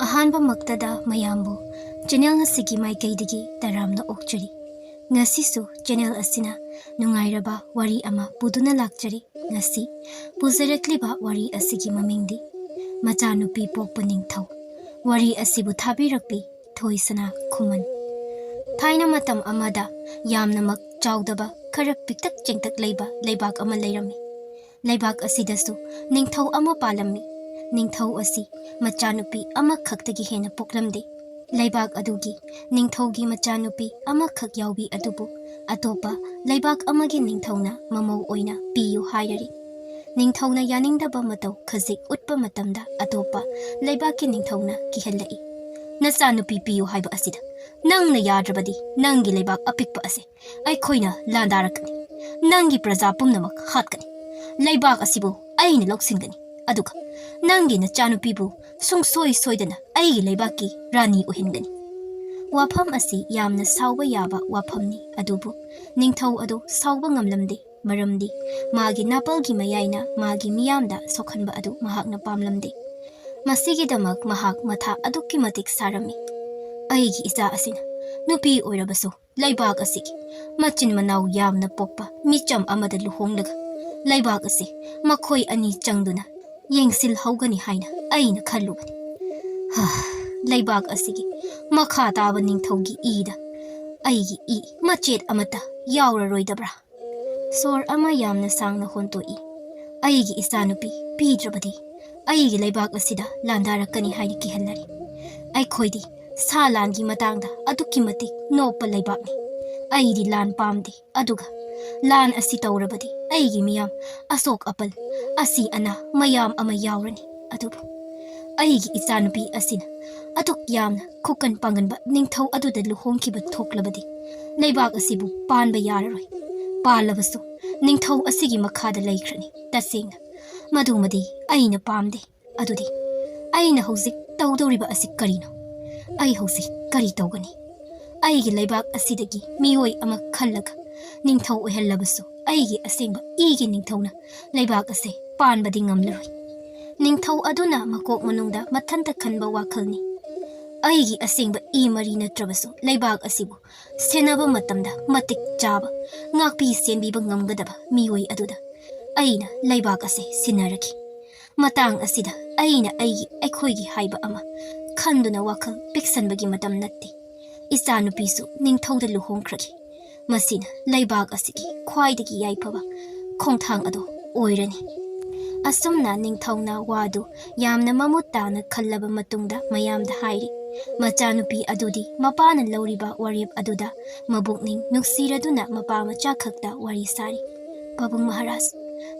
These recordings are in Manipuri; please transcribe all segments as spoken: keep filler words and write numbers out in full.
ꯑꯍꯥꯟꯕꯃꯛꯇꯗ ꯃꯌꯥꯝꯕꯨ ꯆꯦꯅꯦꯜ ꯑꯁꯤꯒꯤ ꯃꯥꯏꯀꯩꯗꯒꯤ ꯇꯔꯥꯝꯅ ꯑꯣꯛꯆꯔꯤ꯫ ꯉꯁꯤꯁꯨ ꯆꯦꯅꯦꯜ ꯑꯁꯤꯅ ꯅꯨꯡꯉꯥꯏꯔꯕ ꯋꯥꯔꯤ ꯑꯃ ꯄꯨꯗꯨꯅ ꯂꯥꯛꯆꯔꯤ꯫ ꯉꯁꯤ ꯄꯨꯖꯔꯛꯂꯤꯕ ꯋꯥꯔꯤ ꯑꯁꯤꯒꯤ ꯃꯃꯤꯡꯗꯤ ꯃꯆꯥꯅꯨꯄꯤ ꯄꯣꯛꯄ ꯅꯤꯡꯊꯧ꯫ ꯋꯥꯔꯤ ꯑꯁꯤꯕꯨ ꯊꯥꯕꯤꯔꯛꯄꯤ ꯊꯣꯏꯁꯅꯥ ꯈꯨꯃꯟ꯫ ꯊꯥꯏꯅ ꯃꯇꯝ ꯑꯃꯗ ꯌꯥꯝꯅꯃꯛ ꯆꯥꯎꯗꯕ, ꯈꯔ ꯄꯤꯛꯇꯛ ꯆꯦꯡꯇꯛ ꯂꯩꯕ ꯂꯩꯕꯥꯛ ꯑꯃ ꯂꯩꯔꯝꯃꯤ꯫ ꯂꯩꯕꯥꯛ ꯑꯁꯤꯗꯁꯨ ꯅꯤꯡꯊꯧ ꯑꯃ ꯄꯥꯜꯂꯝꯃꯤ꯫ ꯅꯤꯡꯊꯧ ꯑꯁꯤ ꯃꯆꯥꯅꯨꯄꯤ ꯑꯃꯈꯛꯇꯒꯤ ꯍꯦꯟꯅ ꯄꯣꯛꯂꯝꯗꯦ꯫ ꯂꯩꯕꯥꯛ ꯑꯗꯨꯒꯤ ꯅꯤꯡꯊꯧꯒꯤ ꯃꯆꯥꯅꯨꯄꯤ ꯑꯃꯈꯛ ꯌꯥꯎꯕꯤ ꯑꯗꯨꯕꯨ ꯑꯇꯣꯞꯄ ꯂꯩꯕꯥꯛ ꯑꯃꯒꯤ ꯅꯤꯡꯊꯧꯅ ꯃꯃꯧ ꯑꯣꯏꯅ ꯄꯤꯌꯨ ꯍꯥꯏꯔꯔꯤ꯫ ꯅꯤꯡꯊꯧꯅ ꯌꯥꯅꯤꯡꯗꯕ ꯃꯇꯧ ꯈꯖꯤꯛ ꯎꯠꯄ ꯃꯇꯝꯗ ꯑꯇꯣꯞꯄ ꯂꯩꯕꯥꯛꯀꯤ ꯅꯤꯡꯊꯧꯅ ꯀꯤꯍꯜꯂꯛꯏ꯫ "ꯅꯆꯥꯅꯨꯄꯤ ꯄꯤꯌꯨ ꯍꯥꯏꯕ ꯑꯁꯤꯗ ꯅꯪꯅ ꯌꯥꯗ꯭ꯔꯕꯗꯤ ꯅꯪꯒꯤ ꯂꯩꯕꯥꯛ ꯑꯄꯤꯛꯄ ꯑꯁꯦ ꯑꯩꯈꯣꯏꯅ ꯂꯥꯟꯗꯥꯔꯛꯀꯅꯤ꯫ ꯅꯪꯒꯤ ꯄ꯭ꯔꯖꯥ ꯄꯨꯝꯅꯃꯛ ꯍꯥꯠꯀꯅꯤ꯫ ꯂꯩꯕꯥꯛ ꯑꯁꯤꯕꯨ ꯑꯩꯅ ꯂꯧꯁꯤꯟꯒꯅꯤ꯫ ꯑꯗꯨꯒ ꯅꯪꯒꯤ ꯅꯆꯥꯅꯨꯄꯤꯕꯨ ꯁꯨꯡꯁꯣꯏ ꯁꯣꯏꯗꯅ ꯑꯩꯒꯤ ꯂꯩꯕꯥꯛꯀꯤ ꯔꯥꯅꯤ ꯑꯣꯏꯍꯟꯒꯅꯤ꯫" ꯋꯥꯐꯝ ꯑꯁꯤ ꯌꯥꯝꯅ ꯁꯥꯎꯕ ꯌꯥꯕ ꯋꯥꯐꯝꯅꯤ, ꯑꯗꯨꯕꯨ ꯅꯤꯡꯊꯧ ꯑꯗꯨ ꯁꯥꯎꯕ ꯉꯝꯂꯝꯗꯦ, ꯃꯔꯝꯗꯤ ꯃꯥꯒꯤ ꯅꯥꯄꯜꯒꯤ ꯃꯌꯥꯏꯅ ꯃꯥꯒꯤ ꯃꯤꯌꯥꯝꯗ ꯁꯣꯛꯍꯟꯕ ꯑꯗꯨ ꯃꯍꯥꯛꯅ ꯄꯥꯝꯂꯝꯗꯦ꯫ ꯃꯁꯤꯒꯤꯗꯃꯛ ꯃꯍꯥꯛ ꯃꯊꯥ ꯑꯗꯨꯛꯀꯤ ꯃꯇꯤꯛ ꯁꯥꯔꯝꯃꯤ꯫ "ꯑꯩꯒꯤ ꯏꯆꯥ ꯑꯁꯤꯅ ꯅꯨꯄꯤ ꯑꯣꯏꯔꯕꯁꯨ ꯂꯩꯕꯥꯛ ꯑꯁꯤꯒꯤ ꯃꯆꯤꯟ ꯃꯅꯥꯎ ꯌꯥꯝꯅ ꯄꯣꯛꯄ ꯃꯤꯆꯝ ꯑꯃꯗ ꯂꯨꯍꯣꯡꯂꯒ ꯂꯩꯕꯥꯛ ꯑꯁꯤ ꯃꯈꯣꯏ ꯑꯅꯤ ꯆꯪꯗꯨꯅ ꯌꯦꯡꯁꯤꯜꯍꯧꯒꯅꯤ ꯍꯥꯏꯅ ꯑꯩꯅ ꯈꯜꯂꯨꯕꯅꯤ꯫ ꯍꯥ, ꯂꯩꯕꯥꯛ ꯑꯁꯤꯒꯤ ꯃꯈꯥ ꯇꯥꯕ ꯅꯤꯡꯊꯧꯒꯤ ꯏꯗ ꯑꯩꯒꯤ ꯏ ꯃꯆꯦꯠ ꯑꯃꯠꯇ ꯌꯥꯎꯔꯔꯣꯏꯗꯕ꯭ꯔꯥ?" ꯁꯣꯔ ꯑꯃ ꯌꯥꯝꯅ ꯁꯥꯡꯅ ꯍꯣꯟꯇꯣꯛꯏ꯫ "ꯑꯩꯒꯤ ꯏꯆꯥꯅꯨꯄꯤ ꯄꯤꯗ꯭ꯔꯕꯗꯤ ꯑꯩꯒꯤ ꯂꯩꯕꯥꯛ ꯑꯁꯤꯗ ꯂꯥꯟꯗꯥꯔꯛꯀꯅꯤ ꯍꯥꯏꯅ ꯀꯤꯍꯜꯂꯔꯤ꯫ ꯑꯩꯈꯣꯏꯗꯤ ꯁꯥ ꯂꯥꯟꯒꯤ ꯃꯇꯥꯡꯗ ꯑꯗꯨꯛꯀꯤ ꯃꯇꯤꯛ ꯅꯣꯞꯄ ꯂꯩꯕꯥꯛꯅꯤ꯫ ꯑꯩꯗꯤ ꯂꯥꯟ ꯄꯥꯝꯗꯦ, ꯑꯗꯨꯒ ꯂꯥꯟ ꯑꯁꯤ ꯇꯧꯔꯕꯗꯤ ꯑꯩꯒꯤ ꯃꯤꯌꯥꯝ ꯑꯁꯣꯛ ꯑꯄꯜ, ꯑꯁꯤ ꯑꯅꯥ ꯃꯌꯥꯝ ꯑꯃ ꯌꯥꯎꯔꯅꯤ꯫ ꯑꯗꯨꯕꯨ ꯑꯩꯒꯤ ꯏꯆꯥꯅꯨꯄꯤ ꯑꯁꯤꯅ ꯑꯗꯨꯛ ꯌꯥꯝꯅ ꯈꯨꯀꯟ ꯄꯥꯡꯒꯟꯕ ꯅꯤꯡꯊꯧ ꯑꯗꯨꯗ ꯂꯨꯍꯣꯡꯈꯤꯕ ꯊꯣꯛꯂꯕꯗꯤ ꯂꯩꯕꯥꯛ ꯑꯁꯤꯕꯨ ꯄꯥꯟꯕ ꯌꯥꯔꯔꯣꯏ꯫ ꯄꯥꯜꯂꯕꯁꯨ ꯅꯤꯡꯊꯧ ꯑꯁꯤꯒꯤ ꯃꯈꯥꯗ ꯂꯩꯈ꯭ꯔꯅꯤ꯫ ꯇꯁꯦꯡꯅ ꯃꯗꯨꯃꯗꯤ ꯑꯩꯅ ꯄꯥꯝꯗꯦ꯫ ꯑꯗꯨꯗꯤ ꯑꯩꯅ ꯍꯧꯖꯤꯛ ꯇꯧꯗꯧꯔꯤꯕ ꯑꯁꯤ ꯀꯔꯤꯅꯣ? ꯑꯩ ꯍꯧꯖꯤꯛ ꯀꯔꯤ ꯇꯧꯒꯅꯤ? ꯑꯩꯒꯤ ꯂꯩꯕꯥꯛ ꯑꯁꯤꯗꯒꯤ ꯃꯤꯑꯣꯏ ꯑꯃ ꯈꯜꯂꯒ ꯅꯤꯡꯊꯧ ꯑꯣꯏꯍꯜꯂꯕꯁꯨ ꯑꯩꯒꯤ ꯑꯁꯦꯡꯕ ꯏꯒꯤ ꯅꯤꯡꯊꯧꯅ ꯂꯩꯕꯥꯛ ꯑꯁꯦ ꯄꯥꯟꯕꯗꯤ ꯉꯝꯂꯔꯣꯏ꯫ ꯅꯤꯡꯊꯧ ꯑꯗꯨꯅ ꯃꯀꯣꯛ ꯃꯅꯨꯡꯗ ꯃꯊꯟꯇ ꯈꯟꯕ ꯋꯥꯈꯜꯅꯤ꯫ "ꯑꯩꯒꯤ ꯑꯁꯦꯡꯕ ꯏ ꯃꯔꯤ ꯅꯠꯇ꯭ꯔꯕꯁꯨ ꯂꯩꯕꯥꯛ ꯑꯁꯤꯕꯨ ꯁꯦꯟꯅꯕ ꯃꯇꯝꯗ ꯃꯇꯤꯛ ꯆꯥꯕ ꯉꯥꯛꯄꯤ ꯁꯦꯟꯕꯤꯕ ꯉꯝꯒꯗꯕ ꯃꯤꯑꯣꯏ ꯑꯗꯨꯗ ꯑꯩꯅ ꯂꯩꯕꯥꯛ ꯑꯁꯦ ꯁꯤꯟꯅꯔꯒꯦ꯫ ꯃꯇꯥꯡ ꯑꯁꯤꯗ ꯑꯩꯅ ꯑꯩꯒꯤ, ꯑꯩꯈꯣꯏꯒꯤ ꯍꯥꯏꯕ ꯑꯃ ꯈꯟꯗꯨꯅ ꯋꯥꯈꯜ ꯄꯤꯛꯁꯟꯕꯒꯤ ꯃꯇꯝ ꯅꯠꯇꯦ꯫ ꯏꯆꯥꯅꯨꯄꯤꯁꯨ ꯅꯤꯡꯊꯧꯗ ꯂꯨꯍꯣꯡꯈ꯭ꯔꯒꯦ꯫ ꯃꯁꯤꯅ ꯂꯩꯕꯥꯛ ꯑꯁꯤꯒꯤ ꯈ꯭ꯋꯥꯏꯗꯒꯤ ꯌꯥꯏꯐꯕ ꯈꯣꯡꯊꯥꯡ ꯑꯗꯨ ꯑꯣꯏꯔꯅꯤ꯫" ꯑꯁꯨꯝꯅ ꯅꯤꯡꯊꯧꯅ ꯋꯥꯗꯨ ꯌꯥꯝꯅ ꯃꯃꯨꯠ ꯇꯥꯅ ꯈꯜꯂꯕ ꯃꯇꯨꯡꯗ ꯃꯌꯥꯝꯗ ꯍꯥꯏꯔꯤ꯫ ꯃꯆꯥꯅꯨꯄꯤ ꯑꯗꯨꯗꯤ ꯃꯄꯥꯅ ꯂꯧꯔꯤꯕ ꯋꯥꯔꯦꯞ ꯑꯗꯨꯗ ꯃꯕꯨꯛꯅꯤꯡ ꯅꯨꯡꯁꯤꯔꯗꯨꯅ ꯃꯄꯥ ꯃꯆꯥ ꯈꯛꯇ ꯋꯥꯔꯤ ꯁꯥꯔꯤ꯫ "ꯄꯥꯕꯨꯡ ꯃꯍꯥꯔꯥꯖ,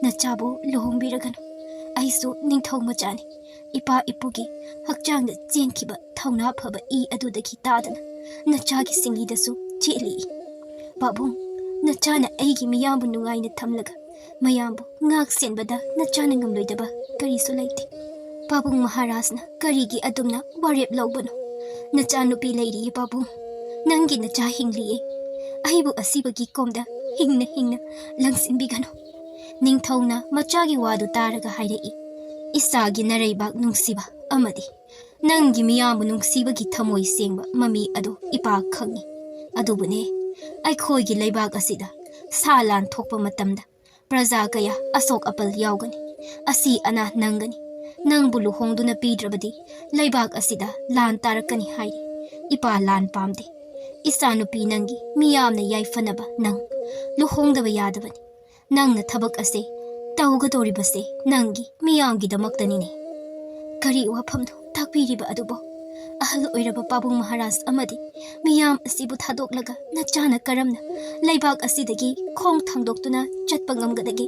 ꯅꯆꯥꯕꯨ ꯂꯨꯍꯣꯡꯕꯤꯔꯒꯅꯨ꯫ ꯑꯩꯁꯨ ꯅꯤꯡꯊꯧ ꯃꯆꯥꯅꯤ꯫ ꯏꯄꯥ ꯏꯄꯨꯒꯤ ꯍꯛꯆꯥꯡꯗ ꯆꯦꯟꯈꯤꯕ ꯊꯧꯅꯥ ꯐꯕ ꯏ ꯑꯗꯨꯗꯒꯤ ꯇꯥꯗꯅ ꯅꯆꯥꯒꯤ ꯁꯤꯡꯂꯤꯗꯁꯨ ꯆꯦꯜꯂꯤ꯫ ꯄꯥꯕꯨꯡ, ꯅꯆꯥꯅ ꯑꯩꯒꯤ ꯃꯤꯌꯥꯝꯕꯨ ꯅꯨꯡꯉꯥꯏꯅ ꯊꯝꯂꯒ ꯃꯌꯥꯝꯕꯨ ꯉꯥꯛ ꯁꯦꯟꯕꯗ ꯅꯆꯥꯅ ꯉꯝꯂꯣꯏꯗꯕ ꯀꯔꯤꯁꯨ ꯂꯩꯇꯦ꯫ ꯄꯥꯕꯨꯡ ꯃꯍꯥꯔꯥꯖꯅ ꯀꯔꯤꯒꯤ ꯑꯗꯨꯝꯅ ꯋꯥꯔꯦꯞ ꯂꯧꯕꯅꯣ? ꯅꯆꯥꯅꯨꯄꯤ ꯂꯩꯔꯤꯌꯦ ꯄꯥꯕꯨꯡ, ꯅꯪꯒꯤ ꯅꯆꯥ ꯍꯤꯡꯂꯤꯌꯦ꯫ ꯑꯩꯕꯨ ꯑꯁꯤꯕꯒꯤ ꯀꯣꯝꯗ ꯍꯤꯡꯅ ꯍꯤꯡꯅ ꯂꯪꯁꯤꯟꯕꯤꯒꯅꯨ꯫" ꯅꯤꯡꯊꯧꯅ ꯃꯆꯥꯒꯤ ꯋꯥꯗꯨ ꯇꯥꯔꯒ ꯍꯥꯏꯔꯛꯏ, "ꯏꯆꯥꯒꯤ ꯅꯔꯩꯕꯥꯛ ꯅꯨꯡꯁꯤꯕ ꯑꯃꯗꯤ ꯅꯪꯒꯤ ꯃꯤꯌꯥꯝꯕꯨ ꯅꯨꯡꯁꯤꯕꯒꯤ ꯊꯃꯣꯏ ꯁꯦꯡꯕ ꯃꯃꯤ ꯑꯗꯨ ꯏꯄꯥ ꯈꯪꯏ꯫ ꯑꯗꯨꯕꯨꯅꯦ, ꯑꯩꯈꯣꯏꯒꯤ ꯂꯩꯕꯥꯛ ꯑꯁꯤꯗ ꯁꯥ ꯂꯥꯟ ꯊꯣꯛꯄ ꯃꯇꯝꯗ ꯄ꯭ꯔꯖꯥ ꯀꯌꯥ ꯑꯁꯣꯛ ꯑꯄꯜ ꯌꯥꯎꯒꯅꯤ, ꯑꯁꯤ ꯑꯅꯥ ꯅꯪꯒꯅꯤ꯫ ꯅꯪꯕꯨ ꯂꯨꯍꯣꯡꯗꯨꯅ ꯄꯤꯗ꯭ꯔꯕꯗꯤ ꯂꯩꯕꯥꯛ ꯑꯁꯤꯗ ꯂꯥꯟ ꯇꯥꯔꯛꯀꯅꯤ ꯍꯥꯏꯔꯤ꯫ ꯏꯄꯥ ꯂꯥꯟ ꯄꯥꯝꯗꯦ꯫ ꯏꯆꯥꯅꯨꯄꯤ ꯅꯪꯒꯤ ꯃꯤꯌꯥꯝꯅ ꯌꯥꯏꯐꯅꯕ ꯅꯪ ꯂꯨꯍꯣꯡꯗꯕ ꯌꯥꯗꯕꯅꯤ꯫ ꯅꯪꯅ ꯊꯕꯛ ꯑꯁꯦ ꯇꯧꯒꯗꯧꯔꯤꯕꯁꯦ ꯅꯪꯒꯤ ꯃꯤꯌꯥꯝꯒꯤꯗꯃꯛꯇꯅꯤꯅꯦ꯫" ꯀꯔꯤ ꯋꯥꯐꯝꯅꯣ ꯇꯥꯛꯄꯤꯔꯤꯕ ꯑꯗꯨꯕꯣ? ꯑꯍꯜ ꯑꯣꯏꯔꯕ ꯄꯥꯕꯨꯡ ꯃꯍꯥꯔꯥꯖ ꯑꯃꯗꯤ ꯃꯤꯌꯥꯝ ꯑꯁꯤꯕꯨ ꯊꯥꯗꯣꯛꯂꯒ ꯅꯆꯥꯅ ꯀꯔꯝꯅ ꯂꯩꯕꯥꯛ ꯑꯁꯤꯗꯒꯤ ꯈꯣꯡ ꯊꯥꯡꯗꯣꯛꯇꯨꯅ ꯆꯠꯄ ꯉꯝꯒꯗꯒꯦ?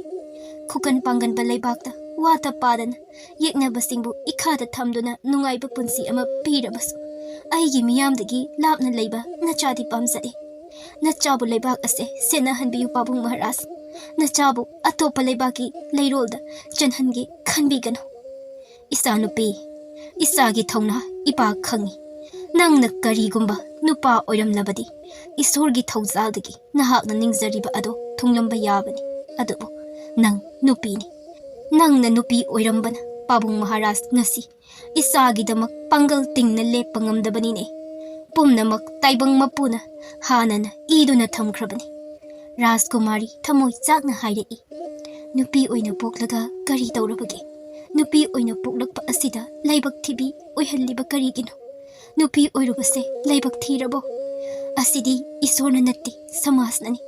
ꯈꯨꯀꯟ ꯄꯥꯡꯒꯟꯕ ꯂꯩꯕꯥꯛꯇ ꯋꯥꯇ ꯄꯥꯗꯅ ꯌꯦꯛꯅꯕꯁꯤꯡꯕꯨ ꯏꯈꯥꯗ ꯊꯝꯗꯨꯅ ꯅꯨꯡꯉꯥꯏꯕ ꯄꯨꯟꯁꯤ ꯑꯃ ꯄꯤꯔꯕꯁꯨ, ꯑꯩꯒꯤ ꯃꯤꯌꯥꯝꯗꯒꯤ ꯂꯥꯞꯅ ꯂꯩꯕ ꯅꯆꯥꯗꯤ ꯄꯥꯝꯖꯗꯦ꯫ ꯅꯆꯥꯕꯨ ꯂꯩꯕꯥꯛ ꯑꯁꯦ ꯁꯦꯟꯅꯍꯟꯕꯤꯌꯨ ꯄꯥꯕꯨꯡ ꯃꯍꯥꯔꯥꯖ꯫ ꯅꯆꯥꯕꯨ ꯑꯇꯣꯞꯄ ꯂꯩꯕꯥꯛꯀꯤ ꯂꯩꯔꯣꯜꯗ ꯆꯟꯍꯟꯒꯦ ꯈꯟꯕꯤꯒꯅꯨ꯫ ꯏꯆꯥꯅꯨꯄꯤ, ꯏꯆꯥꯒꯤ ꯊꯧꯅꯥ ꯏꯄꯥ ꯈꯪꯏ꯫ ꯅꯪꯅ ꯀꯔꯤꯒꯨꯝꯕ ꯅꯨꯄꯥ ꯑꯣꯏꯔꯝꯂꯕꯗꯤ ꯏꯁꯣꯔꯒꯤ ꯊꯧꯖꯥꯜꯗꯒꯤ ꯅꯍꯥꯛꯅ ꯅꯤꯡꯖꯔꯤꯕ ꯑꯗꯨ ꯊꯨꯡꯂꯝꯕ ꯌꯥꯕꯅꯤ꯫ ꯑꯗꯨꯕꯨ ꯅꯪ ꯅꯨꯄꯤꯅꯤ꯫ ꯅꯪꯅ ꯅꯨꯄꯤ ꯑꯣꯏꯔꯝꯕꯅ "ꯄꯥꯕꯨꯡ ꯃꯍꯥꯔꯥꯖ, ꯉꯁꯤ ꯏꯆꯥꯒꯤꯗꯃꯛ ꯄꯥꯡꯒꯜ ꯇꯤꯡꯅ ꯂꯦꯞꯄ ꯉꯝꯗꯕꯅꯤꯅꯦ꯫ ꯄꯨꯝꯅꯃꯛ ꯇꯥꯏꯕꯪ ꯃꯄꯨꯅ ꯍꯥꯟꯅꯅ ꯏꯗꯨꯅ ꯊꯝꯈ꯭ꯔꯕꯅꯤ꯫ ꯔꯥꯖꯀꯨꯃꯥꯔꯤ ꯊꯃꯣꯏ ꯆꯥꯛꯅ ꯍꯥꯏꯔꯛꯏ, "ꯅꯨꯄꯤ ꯑꯣꯏꯅ ꯄꯣꯛꯂꯒ ꯀꯔꯤ ꯇꯧꯔꯕꯒꯦ? ꯅꯨꯄꯤ ꯑꯣꯏꯅ ꯄꯣꯛꯂꯛꯄ ꯑꯁꯤꯗ ꯂꯥꯏꯕꯛ ꯊꯤꯕꯤ ꯑꯣꯏꯍꯜꯂꯤꯕ ꯀꯔꯤꯒꯤꯅꯣ? ꯅꯨꯄꯤ ꯑꯣꯏꯔꯨꯕꯁꯦ ꯂꯥꯏꯕꯛ ꯊꯤꯔꯕꯣ? ꯑꯁꯤꯗꯤ ꯏꯁꯣꯔꯅ ꯅꯠꯇꯦ, ꯁꯃꯥꯖꯅꯅꯤ꯫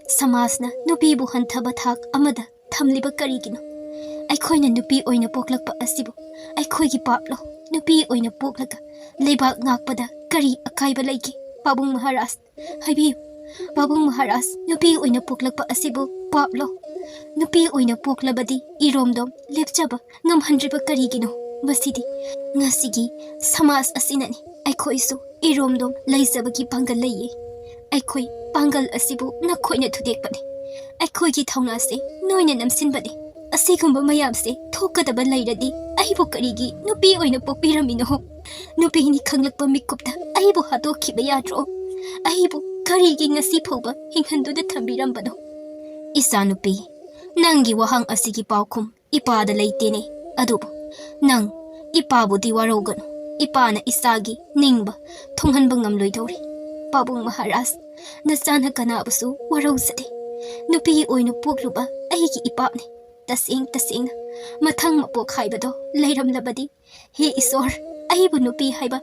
ꯁꯃꯥꯖꯅ ꯅꯨꯄꯤꯕꯨ ꯍꯟꯊꯕ ꯊꯥꯛ ꯑꯃꯗ ꯊꯝꯂꯤꯕ ꯀꯔꯤꯒꯤꯅꯣ? ꯑꯩꯈꯣꯏꯅ ꯅꯨꯄꯤ ꯑꯣꯏꯅ ꯄꯣꯛꯂꯛꯄ ꯑꯁꯤꯕꯨ ꯑꯩꯈꯣꯏꯒꯤ ꯄꯥꯞꯂꯣ? ꯅꯨꯄꯤ ꯑꯣꯏꯅ ꯄꯣꯛꯂꯒ ꯂꯩꯕꯥꯛ ꯉꯥꯛꯄꯗ ꯀꯔꯤ ꯑꯀꯥꯏꯕ ꯂꯩꯒꯦ? ꯄꯥꯕꯨꯡ ꯃꯍꯥꯔꯥꯖ, ꯍꯥꯏꯕꯤꯌꯨ꯫ ꯄꯥꯕꯨꯡ ꯃꯍꯥꯔꯥꯖ, ꯅꯨꯄꯤ ꯑꯣꯏꯅ ꯄꯣꯛꯂꯛꯄ ꯑꯁꯤꯕꯨ ꯄꯥꯞꯂꯣ? ꯅꯨꯄꯤ ꯑꯣꯏꯅ ꯄꯣꯛꯂꯕꯗꯤ ꯏꯔꯣꯝꯗꯣꯝ ꯂꯦꯞꯆꯕ ꯉꯝꯍꯟꯗ꯭ꯔꯤꯕ ꯀꯔꯤꯒꯤꯅꯣ? ꯃꯁꯤꯗꯤ ꯉꯁꯤꯒꯤ ꯁꯃꯥꯖ ꯑꯁꯤꯅꯅꯤ꯫ ꯑꯩꯈꯣꯏꯁꯨ ꯏꯔꯣꯝꯗꯣꯝ ꯂꯩꯖꯕꯒꯤ ꯄꯥꯡꯒꯜ ꯂꯩꯌꯦ꯫ ꯑꯩꯈꯣꯏ ꯄꯥꯡꯒꯜ ꯑꯁꯤꯕꯨ ꯅꯈꯣꯏꯅ ꯊꯨꯗꯦꯛꯄꯅꯤ꯫ ꯑꯩꯈꯣꯏꯒꯤ ꯊꯧꯅꯥꯁꯦ ꯅꯣꯏꯅ ꯅꯝꯁꯤꯟꯕꯅꯤ꯫ ꯑꯁꯤꯒꯨꯝꯕ ꯃꯌꯥꯝꯁꯦ ꯊꯣꯛꯀꯗꯕ ꯂꯩꯔꯗꯤ ꯑꯩꯕꯨ ꯀꯔꯤꯒꯤ ꯅꯨꯄꯤ ꯑꯣꯏꯅ ꯄꯣꯛꯄꯤꯔꯝꯃꯤꯅꯣ? ꯅꯨꯄꯤꯅꯤ ꯈꯪꯂꯛꯄ ꯃꯤꯀꯨꯞꯇ ꯑꯩꯕꯨ ꯍꯥꯠꯇꯣꯛꯈꯤꯕ ꯌꯥꯗ꯭ꯔꯣ? ꯑꯩꯕꯨ ꯀꯔꯤꯒꯤ ꯉꯁꯤ ꯐꯥꯎꯕ ꯍꯤꯡꯍꯟꯗꯨꯅ ꯊꯝꯕꯤꯔꯝꯕꯅꯣ?" "ꯏꯆꯥꯅꯨꯄꯤ, ꯅꯪꯒꯤ ꯋꯥꯍꯪ ꯑꯁꯤꯒꯤ ꯄꯥꯎꯈꯨꯝ ꯏꯄꯥꯗ ꯂꯩꯇꯦꯅꯦ꯫ ꯑꯗꯨꯕꯨ ꯅꯪ ꯏꯄꯥꯕꯨꯗꯤ ꯋꯥꯔꯧꯒꯅꯨ꯫ ꯏꯄꯥꯅ ꯏꯆꯥꯒꯤ ꯅꯤꯡꯕ ꯊꯨꯡꯍꯟꯕ ꯉꯝꯂꯣꯏꯗꯧꯔꯦ꯫ ꯄꯥꯕꯨꯡ ꯃꯍꯥꯔꯥꯖ, ꯅꯆꯥꯅ ꯀꯅꯥꯕꯨꯁꯨ ꯋꯥꯔꯧꯖꯗꯦ꯫ ꯅꯨꯄꯤ ꯑꯣꯏꯅ ꯄꯣꯛꯂꯨꯕ ꯑꯩꯒꯤ ꯏꯄꯥꯞꯅꯤ꯫ ꯇꯁꯦꯡ ꯇꯁꯦꯡꯅ ꯃꯊꯪ ꯃꯄꯣꯛ ꯍꯥꯏꯕꯗꯣ ꯂꯩꯔꯝꯂꯕꯗꯤ, ꯍꯦ ꯏꯁꯣꯔ, ꯑꯩꯕꯨ ꯅꯨꯄꯤ ꯍꯥꯏꯕ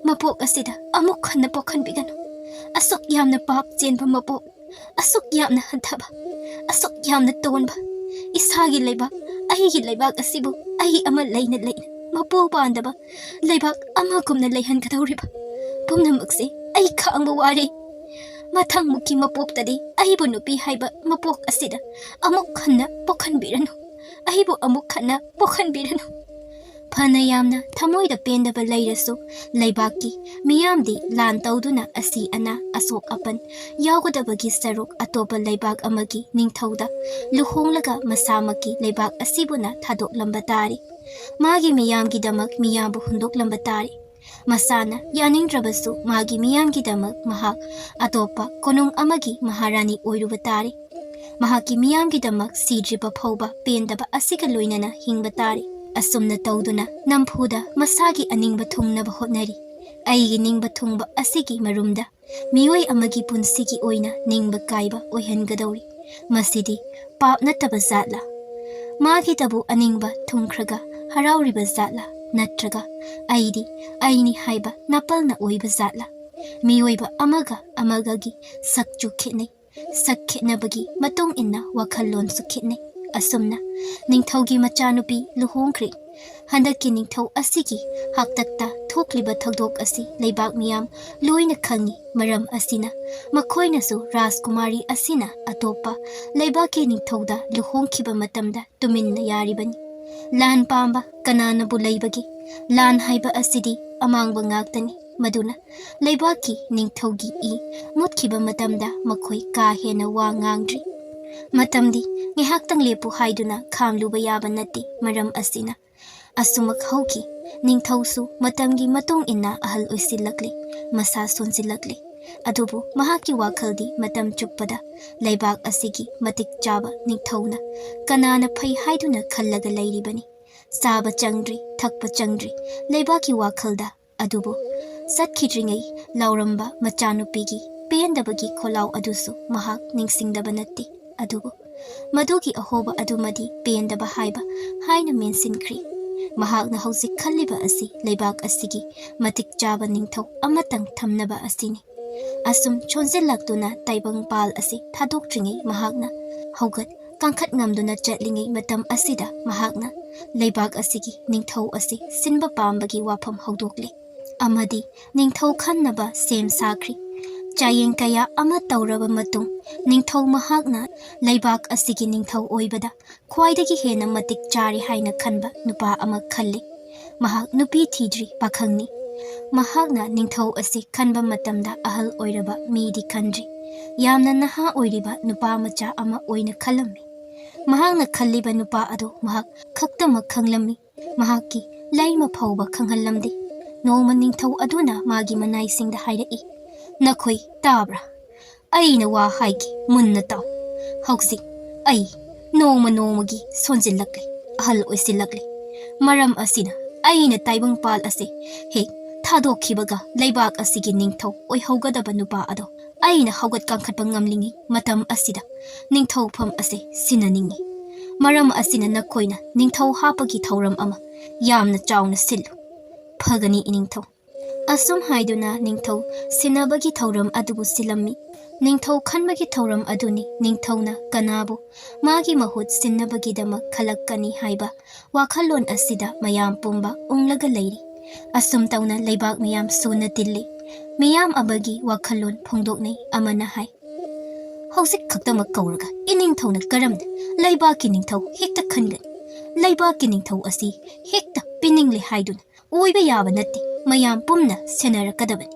ꯃꯄꯣꯛ ꯑꯁꯤꯗ ꯑꯃꯨꯛ ꯍꯟꯅ ꯄꯣꯛꯍꯟꯕꯤꯒꯅꯨ꯫ ꯑꯁꯨꯛ ꯌꯥꯝꯅ ꯄꯥꯞ ꯆꯦꯟꯕ ꯃꯄꯣꯛ, ꯑꯁꯨꯛ ꯌꯥꯝꯅ ꯍꯟꯊꯕ, ꯑꯁꯨꯛ ꯌꯥꯝꯅ ꯇꯣꯟꯕ, ꯏꯁꯥꯒꯤ ꯂꯩꯕꯥꯛ, ꯑꯩꯒꯤ ꯂꯩꯕꯥꯛ ꯑꯁꯤꯕꯨ ꯑꯩ ꯑꯃ ꯂꯩꯅ ꯂꯩꯅ ꯃꯄꯨ ꯄꯥꯟꯗꯕ ꯂꯩꯕꯥꯛ ꯑꯃꯒꯨꯝꯅ ꯂꯩꯍꯟꯒꯗꯧꯔꯤꯕ ꯄꯨꯝꯅꯃꯛꯁꯦ ꯑꯩ ꯈꯥꯡꯕ ꯋꯥꯔꯦ꯫ ꯃꯊꯪꯃꯨꯛꯀꯤ ꯃꯄꯣꯛꯇꯗꯤ ꯑꯩꯕꯨ ꯅꯨꯄꯤ ꯍꯥꯏꯕ ꯃꯄꯣꯛ ꯑꯁꯤꯗ ꯑꯃꯨꯛ ꯍꯟꯅ ꯄꯣꯛꯍꯟꯕꯤꯔꯅꯨ꯫ ꯑꯩꯕꯨ ꯑꯃꯨꯛ ꯍꯟꯅ ꯄꯣꯛꯍꯟꯕꯤꯔꯅꯨ꯫" ꯐꯅ ꯌꯥꯝꯅ ꯊꯃꯣꯏꯗ ꯄꯦꯟꯗꯕ ꯂꯩꯔꯁꯨ, ꯂꯩꯕꯥꯛꯀꯤ ꯃꯤꯌꯥꯝꯗꯤ ꯂꯥꯟ ꯇꯧꯗꯨꯅ ꯑꯁꯤ ꯑꯅꯥ, ꯑꯁꯣꯛ ꯑꯄꯟ ꯌꯥꯎꯒꯗꯕꯒꯤ ꯁꯔꯨꯛ ꯑꯇꯣꯞꯄ ꯂꯩꯕꯥꯛ ꯑꯃꯒꯤ ꯅꯤꯡꯊꯧꯗ ꯂꯨꯍꯣꯡꯂꯒ ꯃꯁꯥꯃꯛꯀꯤ ꯂꯩꯕꯥꯛ ꯑꯁꯤꯕꯨꯅ ꯊꯥꯗꯣꯛꯂꯝꯕ ꯇꯥꯔꯦ꯫ ꯃꯥꯒꯤ ꯃꯤꯌꯥꯝꯒꯤꯗꯃꯛ ꯃꯤꯌꯥꯝꯕꯨ ꯍꯨꯟꯗꯣꯛꯂꯝꯕ ꯇꯥꯔꯦ꯫ ꯃꯁꯥꯅ ꯌꯥꯅꯤꯡꯗ꯭ꯔꯕꯁꯨ ꯃꯥꯒꯤ ꯃꯤꯌꯥꯝꯒꯤꯗꯃꯛ ꯃꯍꯥꯛ ꯑꯇꯣꯞꯄ ꯀꯣꯅꯨꯡ ꯑꯃꯒꯤ ꯃꯍꯥꯔꯥꯅꯤ ꯑꯣꯏꯔꯨꯕ ꯇꯥꯔꯦ꯫ ꯃꯍꯥꯛꯀꯤ ꯃꯤꯌꯥꯝꯒꯤꯗꯃꯛ ꯁꯤꯗ꯭ꯔꯤꯕ ꯐꯥꯎꯕ ꯄꯦꯟꯗꯕ ꯑꯁꯤꯒ ꯂꯣꯏꯅꯅ ꯍꯤꯡꯕ ꯇꯥꯔꯦ꯫ ꯑꯁꯨꯝꯅ ꯇꯧꯗꯨꯅ ꯅꯝꯐꯨꯗ ꯃꯁꯥꯒꯤ ꯑꯅꯤꯡꯕ ꯊꯨꯡꯅꯕ ꯍꯣꯠꯅꯔꯤ꯫ ꯑꯩꯒꯤ ꯅꯤꯡꯕ ꯊꯨꯡꯕ ꯑꯁꯤꯒꯤ ꯃꯔꯨꯝꯗ ꯃꯤꯑꯣꯏ ꯑꯃꯒꯤ ꯄꯨꯟꯁꯤꯒꯤ ꯑꯣꯏꯅ ꯅꯤꯡꯕ ꯀꯥꯏꯕ ꯑꯣꯏꯍꯟꯒꯗꯧꯔꯤ꯫ ꯃꯁꯤꯗꯤ ꯄꯥꯞ ꯅꯠꯇꯕ ꯖꯥꯠꯂꯥ? ꯃꯥꯒꯤꯗꯕꯨ ꯑꯅꯤꯡꯕ ꯊꯨꯡꯈ꯭ꯔꯒ ꯍꯔꯥꯎꯔꯤꯕ ꯖꯥꯠꯂꯥ? ꯅꯠꯇ꯭ꯔꯒ ꯑꯩꯗꯤ ꯑꯩꯅꯤ ꯍꯥꯏꯕ ꯅꯥꯄꯜꯅ ꯑꯣꯏꯕ ꯖꯥꯠꯂꯥ? ꯃꯤꯑꯣꯏꯕ ꯑꯃꯒ ꯑꯃꯒꯒꯤ ꯁꯛꯁꯨ ꯈꯦꯠꯅꯩ, ꯁꯛ ꯈꯦꯠꯅꯕꯒꯤ ꯃꯇꯨꯡ ꯏꯟꯅ ꯋꯥꯈꯜꯂꯣꯟꯁꯨ ꯈꯦꯠꯅꯩ꯫ ꯑꯁꯨꯝꯅ ꯅꯤꯡꯊꯧꯒꯤ ꯃꯆꯥꯅꯨꯄꯤ ꯂꯨꯍꯣꯡꯈ꯭ꯔꯦ꯫ ꯍꯟꯗꯛꯀꯤ ꯅꯤꯡꯊꯧ ꯑꯁꯤꯒꯤ ꯍꯥꯛꯇꯛꯇ ꯊꯣꯛꯂꯤꯕ ꯊꯧꯗꯣꯛ ꯑꯁꯤ ꯂꯩꯕꯥꯛ ꯃꯤꯌꯥꯝ ꯂꯣꯏꯅ ꯈꯪꯏ꯫ ꯃꯔꯝ ꯑꯁꯤꯅ ꯃꯈꯣꯏꯅꯁꯨ ꯔꯥꯖꯀꯨꯃꯥꯔꯤ ꯑꯁꯤꯅ ꯑꯇꯣꯞꯄ ꯂꯩꯕꯥꯛꯀꯤ ꯅꯤꯡꯊꯧꯗ ꯂꯨꯍꯣꯡꯈꯤꯕ ꯃꯇꯝꯗ ꯇꯨꯃꯤꯟꯅ ꯌꯥꯔꯤꯕꯅꯤ꯫ ꯂꯥꯟ ꯄꯥꯝꯕ ꯀꯅꯥꯅꯕꯨ ꯂꯩꯕꯒꯦ? ꯂꯥꯟ ꯍꯥꯏꯕ ꯑꯁꯤꯗꯤ ꯑꯃꯥꯡꯕ ꯉꯥꯛꯇꯅꯤ꯫ ꯃꯗꯨꯅ ꯂꯩꯕꯥꯛꯀꯤ ꯅꯤꯡꯊꯧꯒꯤ ꯏ ꯃꯨꯠꯈꯤꯕ ꯃꯇꯝꯗ ꯃꯈꯣꯏ ꯀꯥ ꯍꯦꯟꯅ ꯋꯥ ꯉꯥꯡꯗ꯭ꯔꯤ꯫ ꯃꯇꯝꯗꯤ ꯉꯥꯏꯍꯥꯛꯇꯪ ꯂꯦꯞꯄꯨ ꯍꯥꯏꯗꯨꯅ ꯈꯥꯝꯂꯨꯕ ꯌꯥꯕ ꯅꯠꯇꯦ꯫ ꯃꯔꯝ ꯑꯁꯤꯅ ꯑꯁꯨꯃꯛ ꯍꯧꯈꯤ꯫ ꯅꯤꯡꯊꯧꯁꯨ ꯃꯇꯝꯒꯤ ꯃꯇꯨꯡ ꯏꯟꯅ ꯑꯍꯜ ꯑꯣꯏꯁꯤꯜꯂꯛꯂꯤ, ꯃꯁꯥ ꯁꯣꯟꯖꯤꯜꯂꯛꯂꯤ꯫ ꯑꯗꯨꯕꯨ ꯃꯍꯥꯛꯀꯤ ꯋꯥꯈꯜꯗꯤ ꯃꯇꯝ ꯆꯨꯞꯄꯗ ꯂꯩꯕꯥꯛ ꯑꯁꯤꯒꯤ ꯃꯇꯤꯛ ꯆꯥꯕ ꯅꯤꯡꯊꯧꯅ ꯀꯅꯥꯅ ꯐꯩ ꯍꯥꯏꯗꯨꯅ ꯈꯜꯂꯒ ꯂꯩꯔꯤꯕꯅꯤ꯫ ꯆꯥꯕ ꯆꯪꯗ꯭ꯔꯤ, ꯊꯛꯄ ꯆꯪꯗ꯭ꯔꯤ ꯂꯩꯕꯥꯛꯀꯤ ꯋꯥꯈꯜꯗ꯫ ꯑꯗꯨꯕꯨ ꯆꯠꯈꯤꯗ꯭ꯔꯤꯉꯩ ꯂꯥꯎꯔꯝꯕ ꯃꯆꯥꯅꯨꯄꯤꯒꯤ ꯄꯦꯟꯗꯕꯒꯤ ꯈꯣꯜꯂꯥꯎ ꯑꯗꯨꯁꯨ ꯃꯍꯥꯛ ꯅꯤꯡꯁꯤꯡꯗꯕ ꯅꯠꯇꯦ꯫ ꯑꯗꯨꯕꯨ ꯃꯗꯨꯒꯤ ꯑꯍꯣꯕ ꯑꯗꯨꯃꯗꯤ ꯄꯦꯟꯗꯕ ꯍꯥꯏꯕ ꯍꯥꯏꯅ ꯃꯦꯟꯁꯤꯟꯈ꯭ꯔꯤ꯫ ꯃꯍꯥꯛꯅ ꯍꯧꯖꯤꯛ ꯈꯜꯂꯤꯕ ꯑꯁꯤ ꯂꯩꯕꯥꯛ ꯑꯁꯤꯒꯤ ꯃꯇꯤꯛ ꯆꯥꯕ ꯅꯤꯡꯊꯧ ꯑꯃꯇꯪ ꯊꯝꯅꯕ ꯑꯁꯤꯅꯤ꯫ ꯑꯁꯨꯝ ꯁꯣꯟꯖꯤꯜꯂꯛꯇꯨꯅ ꯇꯥꯏꯕꯪꯄꯥꯜ ꯑꯁꯤ ꯊꯥꯗꯣꯛꯇ꯭ꯔꯤꯉꯩ ꯃꯍꯥꯛꯅ ꯍꯧꯒꯠ ꯀꯥꯡꯈꯠ ꯉꯝꯗꯨꯅ ꯆꯠꯂꯤꯉꯩ ꯃꯇꯝ ꯑꯁꯤꯗ ꯃꯍꯥꯛꯅ ꯂꯩꯕꯥꯛ ꯑꯁꯤꯒꯤ ꯅꯤꯡꯊꯧ ꯑꯁꯤ ꯁꯤꯟꯕ ꯄꯥꯝꯕꯒꯤ ꯋꯥꯐꯝ ꯍꯧꯗꯣꯛꯂꯤ꯫ ꯑꯃꯗꯤ ꯅꯤꯡꯊꯧ ꯈꯟꯅꯕ ꯁꯦꯝ ꯁꯥꯈ꯭ꯔꯤ꯫ ꯆꯥꯌꯦꯡ ꯀꯌꯥ ꯑꯃ ꯇꯧꯔꯕ ꯃꯇꯨꯡ ꯅꯤꯡꯊꯧ ꯃꯍꯥꯛꯅ ꯂꯩꯕꯥꯛ ꯑꯁꯤꯒꯤ ꯅꯤꯡꯊꯧ ꯑꯣꯏꯕꯗ ꯈ꯭ꯋꯥꯏꯗꯒꯤ ꯍꯦꯟꯅ ꯃꯇꯤꯛ ꯆꯥꯔꯦ ꯍꯥꯏꯅ ꯈꯟꯕ ꯅꯨꯄꯥ ꯑꯃ ꯈꯜꯂꯤ꯫ ꯃꯍꯥꯛ ꯅꯨꯄꯤ ꯊꯤꯗ꯭ꯔꯤ, ꯄꯥꯈꯪꯅꯤ꯫ ꯃꯍꯥꯛꯅ ꯅꯤꯡꯊꯧ ꯑꯁꯤ ꯈꯟꯕ ꯃꯇꯝꯗ ꯑꯍꯜ ꯑꯣꯏꯔꯕ ꯃꯤꯗꯤ ꯈꯟꯗ꯭ꯔꯤ꯫ ꯌꯥꯝꯅ ꯅꯍꯥ ꯑꯣꯏꯔꯤꯕ ꯅꯨꯄꯥ ꯃꯆꯥ ꯑꯃ ꯑꯣꯏꯅ ꯈꯜꯂꯝꯃꯤ꯫ ꯃꯍꯥꯛꯅ ꯈꯜꯂꯤꯕ ꯅꯨꯄꯥ ꯑꯗꯨ ꯃꯍꯥꯛ ꯈꯛꯇꯃꯛ ꯈꯪꯂꯝꯃꯤ꯫ ꯃꯍꯥꯛꯀꯤ ꯂꯩꯃ ꯐꯥꯎꯕ ꯈꯪꯍꯜꯂꯝꯗꯦ꯫ ꯅꯣꯡꯃ ꯅꯤꯡꯊꯧ ꯑꯗꯨꯅ ꯃꯥꯒꯤ ꯃꯅꯥꯏꯁꯤꯡꯗ ꯍꯥꯏꯔꯛꯏ, "ꯅꯈꯣꯏ ꯇꯥꯕ꯭ꯔꯥ? ꯑꯩꯅ ꯋꯥ ꯍꯥꯏꯒꯦ, ꯃꯨꯟꯅ ꯇꯥꯎ꯫ ꯍꯧꯖꯤꯛ ꯑꯩ ꯅꯣꯡꯃ ꯅꯣꯡꯃꯒꯤ ꯁꯣꯟꯖꯤꯜꯂꯛꯂꯤ, ꯑꯍꯜ ꯑꯣꯏꯁꯤꯜꯂꯛꯂꯤ꯫ ꯃꯔꯝ ꯑꯁꯤꯅ ꯑꯩꯅ ꯇꯥꯏꯕꯪꯄꯥꯜ ꯑꯁꯤ ꯍꯦꯛ ꯊꯥꯗꯣꯛꯈꯤꯕꯒ ꯂꯩꯕꯥꯛ ꯑꯁꯤꯒꯤ ꯅꯤꯡꯊꯧ ꯑꯣꯏꯍꯧꯒꯗꯕ ꯅꯨꯄꯥ ꯑꯗꯣ ꯑꯩꯅ ꯍꯧꯒꯠ ꯀꯥꯡꯈꯠꯄ ꯉꯝꯂꯤꯉꯩ ꯃꯇꯝ ꯑꯁꯤꯗ ꯅꯤꯡꯊꯧꯐꯝ ꯑꯁꯤ ꯁꯤꯟꯅꯅꯤꯡꯏ꯫ ꯃꯔꯝ ꯑꯁꯤꯅ ꯅꯈꯣꯏꯅ ꯅꯤꯡꯊꯧ ꯍꯥꯞꯄꯒꯤ ꯊꯧꯔꯝ ꯑꯃ ꯌꯥꯝꯅ ꯆꯥꯎꯅ ꯁꯤꯜꯂꯨ꯫ ꯐꯒꯅꯤ ꯏꯅꯤꯡꯊꯧ꯫ ꯑꯁꯨꯝ ꯍꯥꯏꯗꯨꯅ ꯅꯤꯡꯊꯧ ꯁꯤꯟꯅꯕꯒꯤ ꯊꯧꯔꯝ ꯑꯗꯨꯕꯨ ꯁꯤꯜꯂꯝꯃꯤ꯫ ꯅꯤꯡꯊꯧ ꯈꯟꯕꯒꯤ ꯊꯧꯔꯝ ꯑꯗꯨꯅꯤ ꯅꯤꯡꯊꯧꯅ ꯀꯅꯥꯕꯨ ꯃꯥꯒꯤ ꯃꯍꯨꯠ ꯁꯤꯟꯅꯕꯒꯤꯗꯃꯛ ꯈꯜꯂꯛꯀꯅꯤ ꯍꯥꯏꯕ ꯋꯥꯈꯜꯂꯣꯟ ꯑꯁꯤꯗ ꯃꯌꯥꯝ ꯄꯨꯝꯕ ꯎꯪꯂꯒ ꯂꯩꯔꯤ꯫ ꯑꯁꯨꯝ ꯇꯧꯅ ꯂꯩꯕꯥꯛ ꯃꯤꯌꯥꯝ ꯁꯨꯅ ꯇꯤꯜꯂꯤ꯫ ꯃꯤꯌꯥꯝ ꯑꯃꯒꯤ ꯋꯥꯈꯜꯂꯣꯟ ꯐꯣꯡꯗꯣꯛꯅꯩ꯫ ꯑꯃꯅ ꯍꯥꯏ, "ꯍꯧꯖꯤꯛ ꯈꯛꯇꯃꯛ ꯀꯧꯔꯒ ꯏꯅꯤꯡꯊꯧꯅ ꯀꯔꯝꯅ ꯂꯩꯕꯥꯛꯀꯤ ꯅꯤꯡꯊꯧ ꯍꯦꯛꯇ ꯈꯟꯒꯅꯤ? ꯂꯩꯕꯥꯛꯀꯤ ꯅꯤꯡꯊꯧ ꯑꯁꯤ ꯍꯦꯛꯇ ꯄꯤꯅꯤꯡꯂꯦ ꯍꯥꯏꯗꯨꯅ ꯑꯣꯏꯕ ꯌꯥꯕ ꯅꯠꯇꯦ꯫ ꯃꯌꯥꯝ ꯄꯨꯝꯅ ꯁꯦꯟꯅꯔꯛꯀꯗꯕꯅꯤ꯫